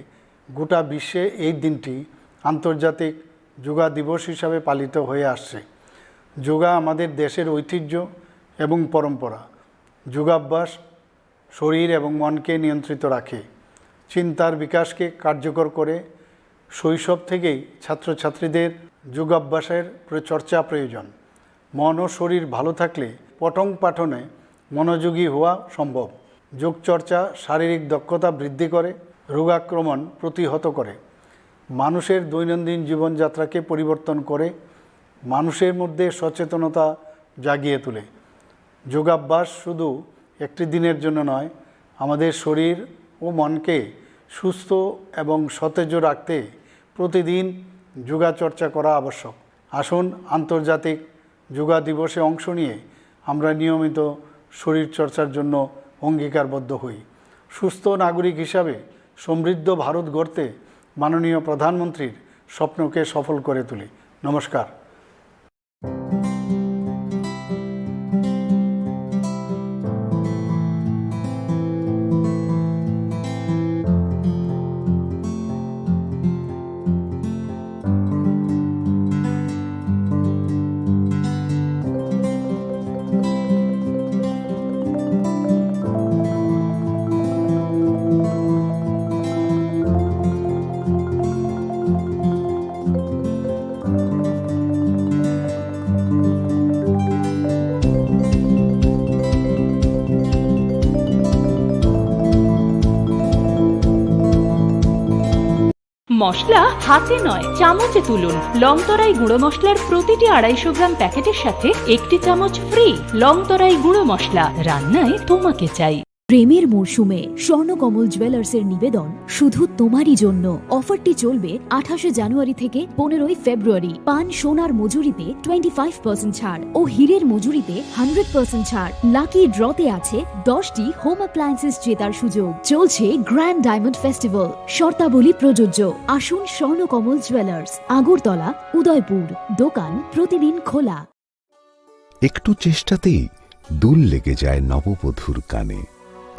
গোটা বিশ্বে এই দিনটি আন্তর্জাতিক যোগা দিবস হিসাবে পালিত হয়ে আসছে। যোগা আমাদের দেশের ঐতিহ্য এবং পরম্পরা। যোগাভ্যাস শরীর এবং মনকে নিয়ন্ত্রিত রাখে, চিন্তার বিকাশকে কার্যকর করে। শৈশব থেকেই ছাত্রছাত্রীদের যোগাভ্যাসের প্র-, চর্চা প্রয়োজন। মন ও শরীর ভালো থাকলে পঠন পাঠনে মনোযোগী হওয়া সম্ভব। যোগচর্চা শারীরিক দক্ষতা বৃদ্ধি করে, রোগাক্রমণ প্রতিহত করে, মানুষের দৈনন্দিন জীবনযাত্রাকে পরিবর্তন করে, মানুষের মধ্যে সচেতনতা জাগিয়ে তোলে। যোগাভ্যাস শুধু একটি দিনের জন্য নয়, আমাদের শরীর ও মনকে সুস্থ এবং সতেজ রাখতে প্রতিদিন যোগা চর্চা করা আবশ্যক। আসুন, আন্তর্জাতিক যোগা দিবসে অংশ নিয়ে আমরা নিয়মিত শরীর চর্চার জন্য অঙ্গীকারবদ্ধ হই। সুস্থ নাগরিক হিসাবে সমৃদ্ধ ভারত গড়তে মাননীয় প্রধানমন্ত্রীর স্বপ্নকে সফল করে তুলি। নমস্কার। মশলা হাতে নয়, চামচে তুলুন। লংতরাই গুঁড়ো মশলার প্রতিটি আড়াইশো গ্রাম প্যাকেটের সাথে একটি চামচ ফ্রি। লংতরাই গুঁড়ো মশলা, রান্নায় তোমাকে চাই। প্রেমের মরশুমে স্বর্ণকমল জুয়েলার্সের নিবেদন শুধু তোমারই জন্য। অফারটি চলবে আঠাশে জানুয়ারি থেকে পনেরোই ফেব্রুয়ারি। পান সোনার মজুরিতে টোয়েন্টি ফাইভ পার্সেন্ট ছাড় ও হীরের মজুরিতে হান্ড্রেড পার্সেন্ট ছাড়। লাকি ড্রতে আছে দশটি হোম অ্যাপ্লায়েন্সেস জেতার সুযোগ। চলছে গ্র্যান্ড ডায়মন্ড ফেস্টিভ্যাল, শর্তাবলী প্রযোজ্য। আসুন স্বর্ণকমল জুয়েলার্স, আগরতলা, উদয়পুর। দোকান প্রতিদিন খোলা। একটু চেষ্টাতেই দুল লেগে যায় নববধূর কানে,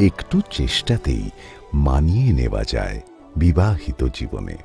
একটু চেষ্টাতেই মানিয়ে নেওয়া যায় বিবাহিত জীবনে।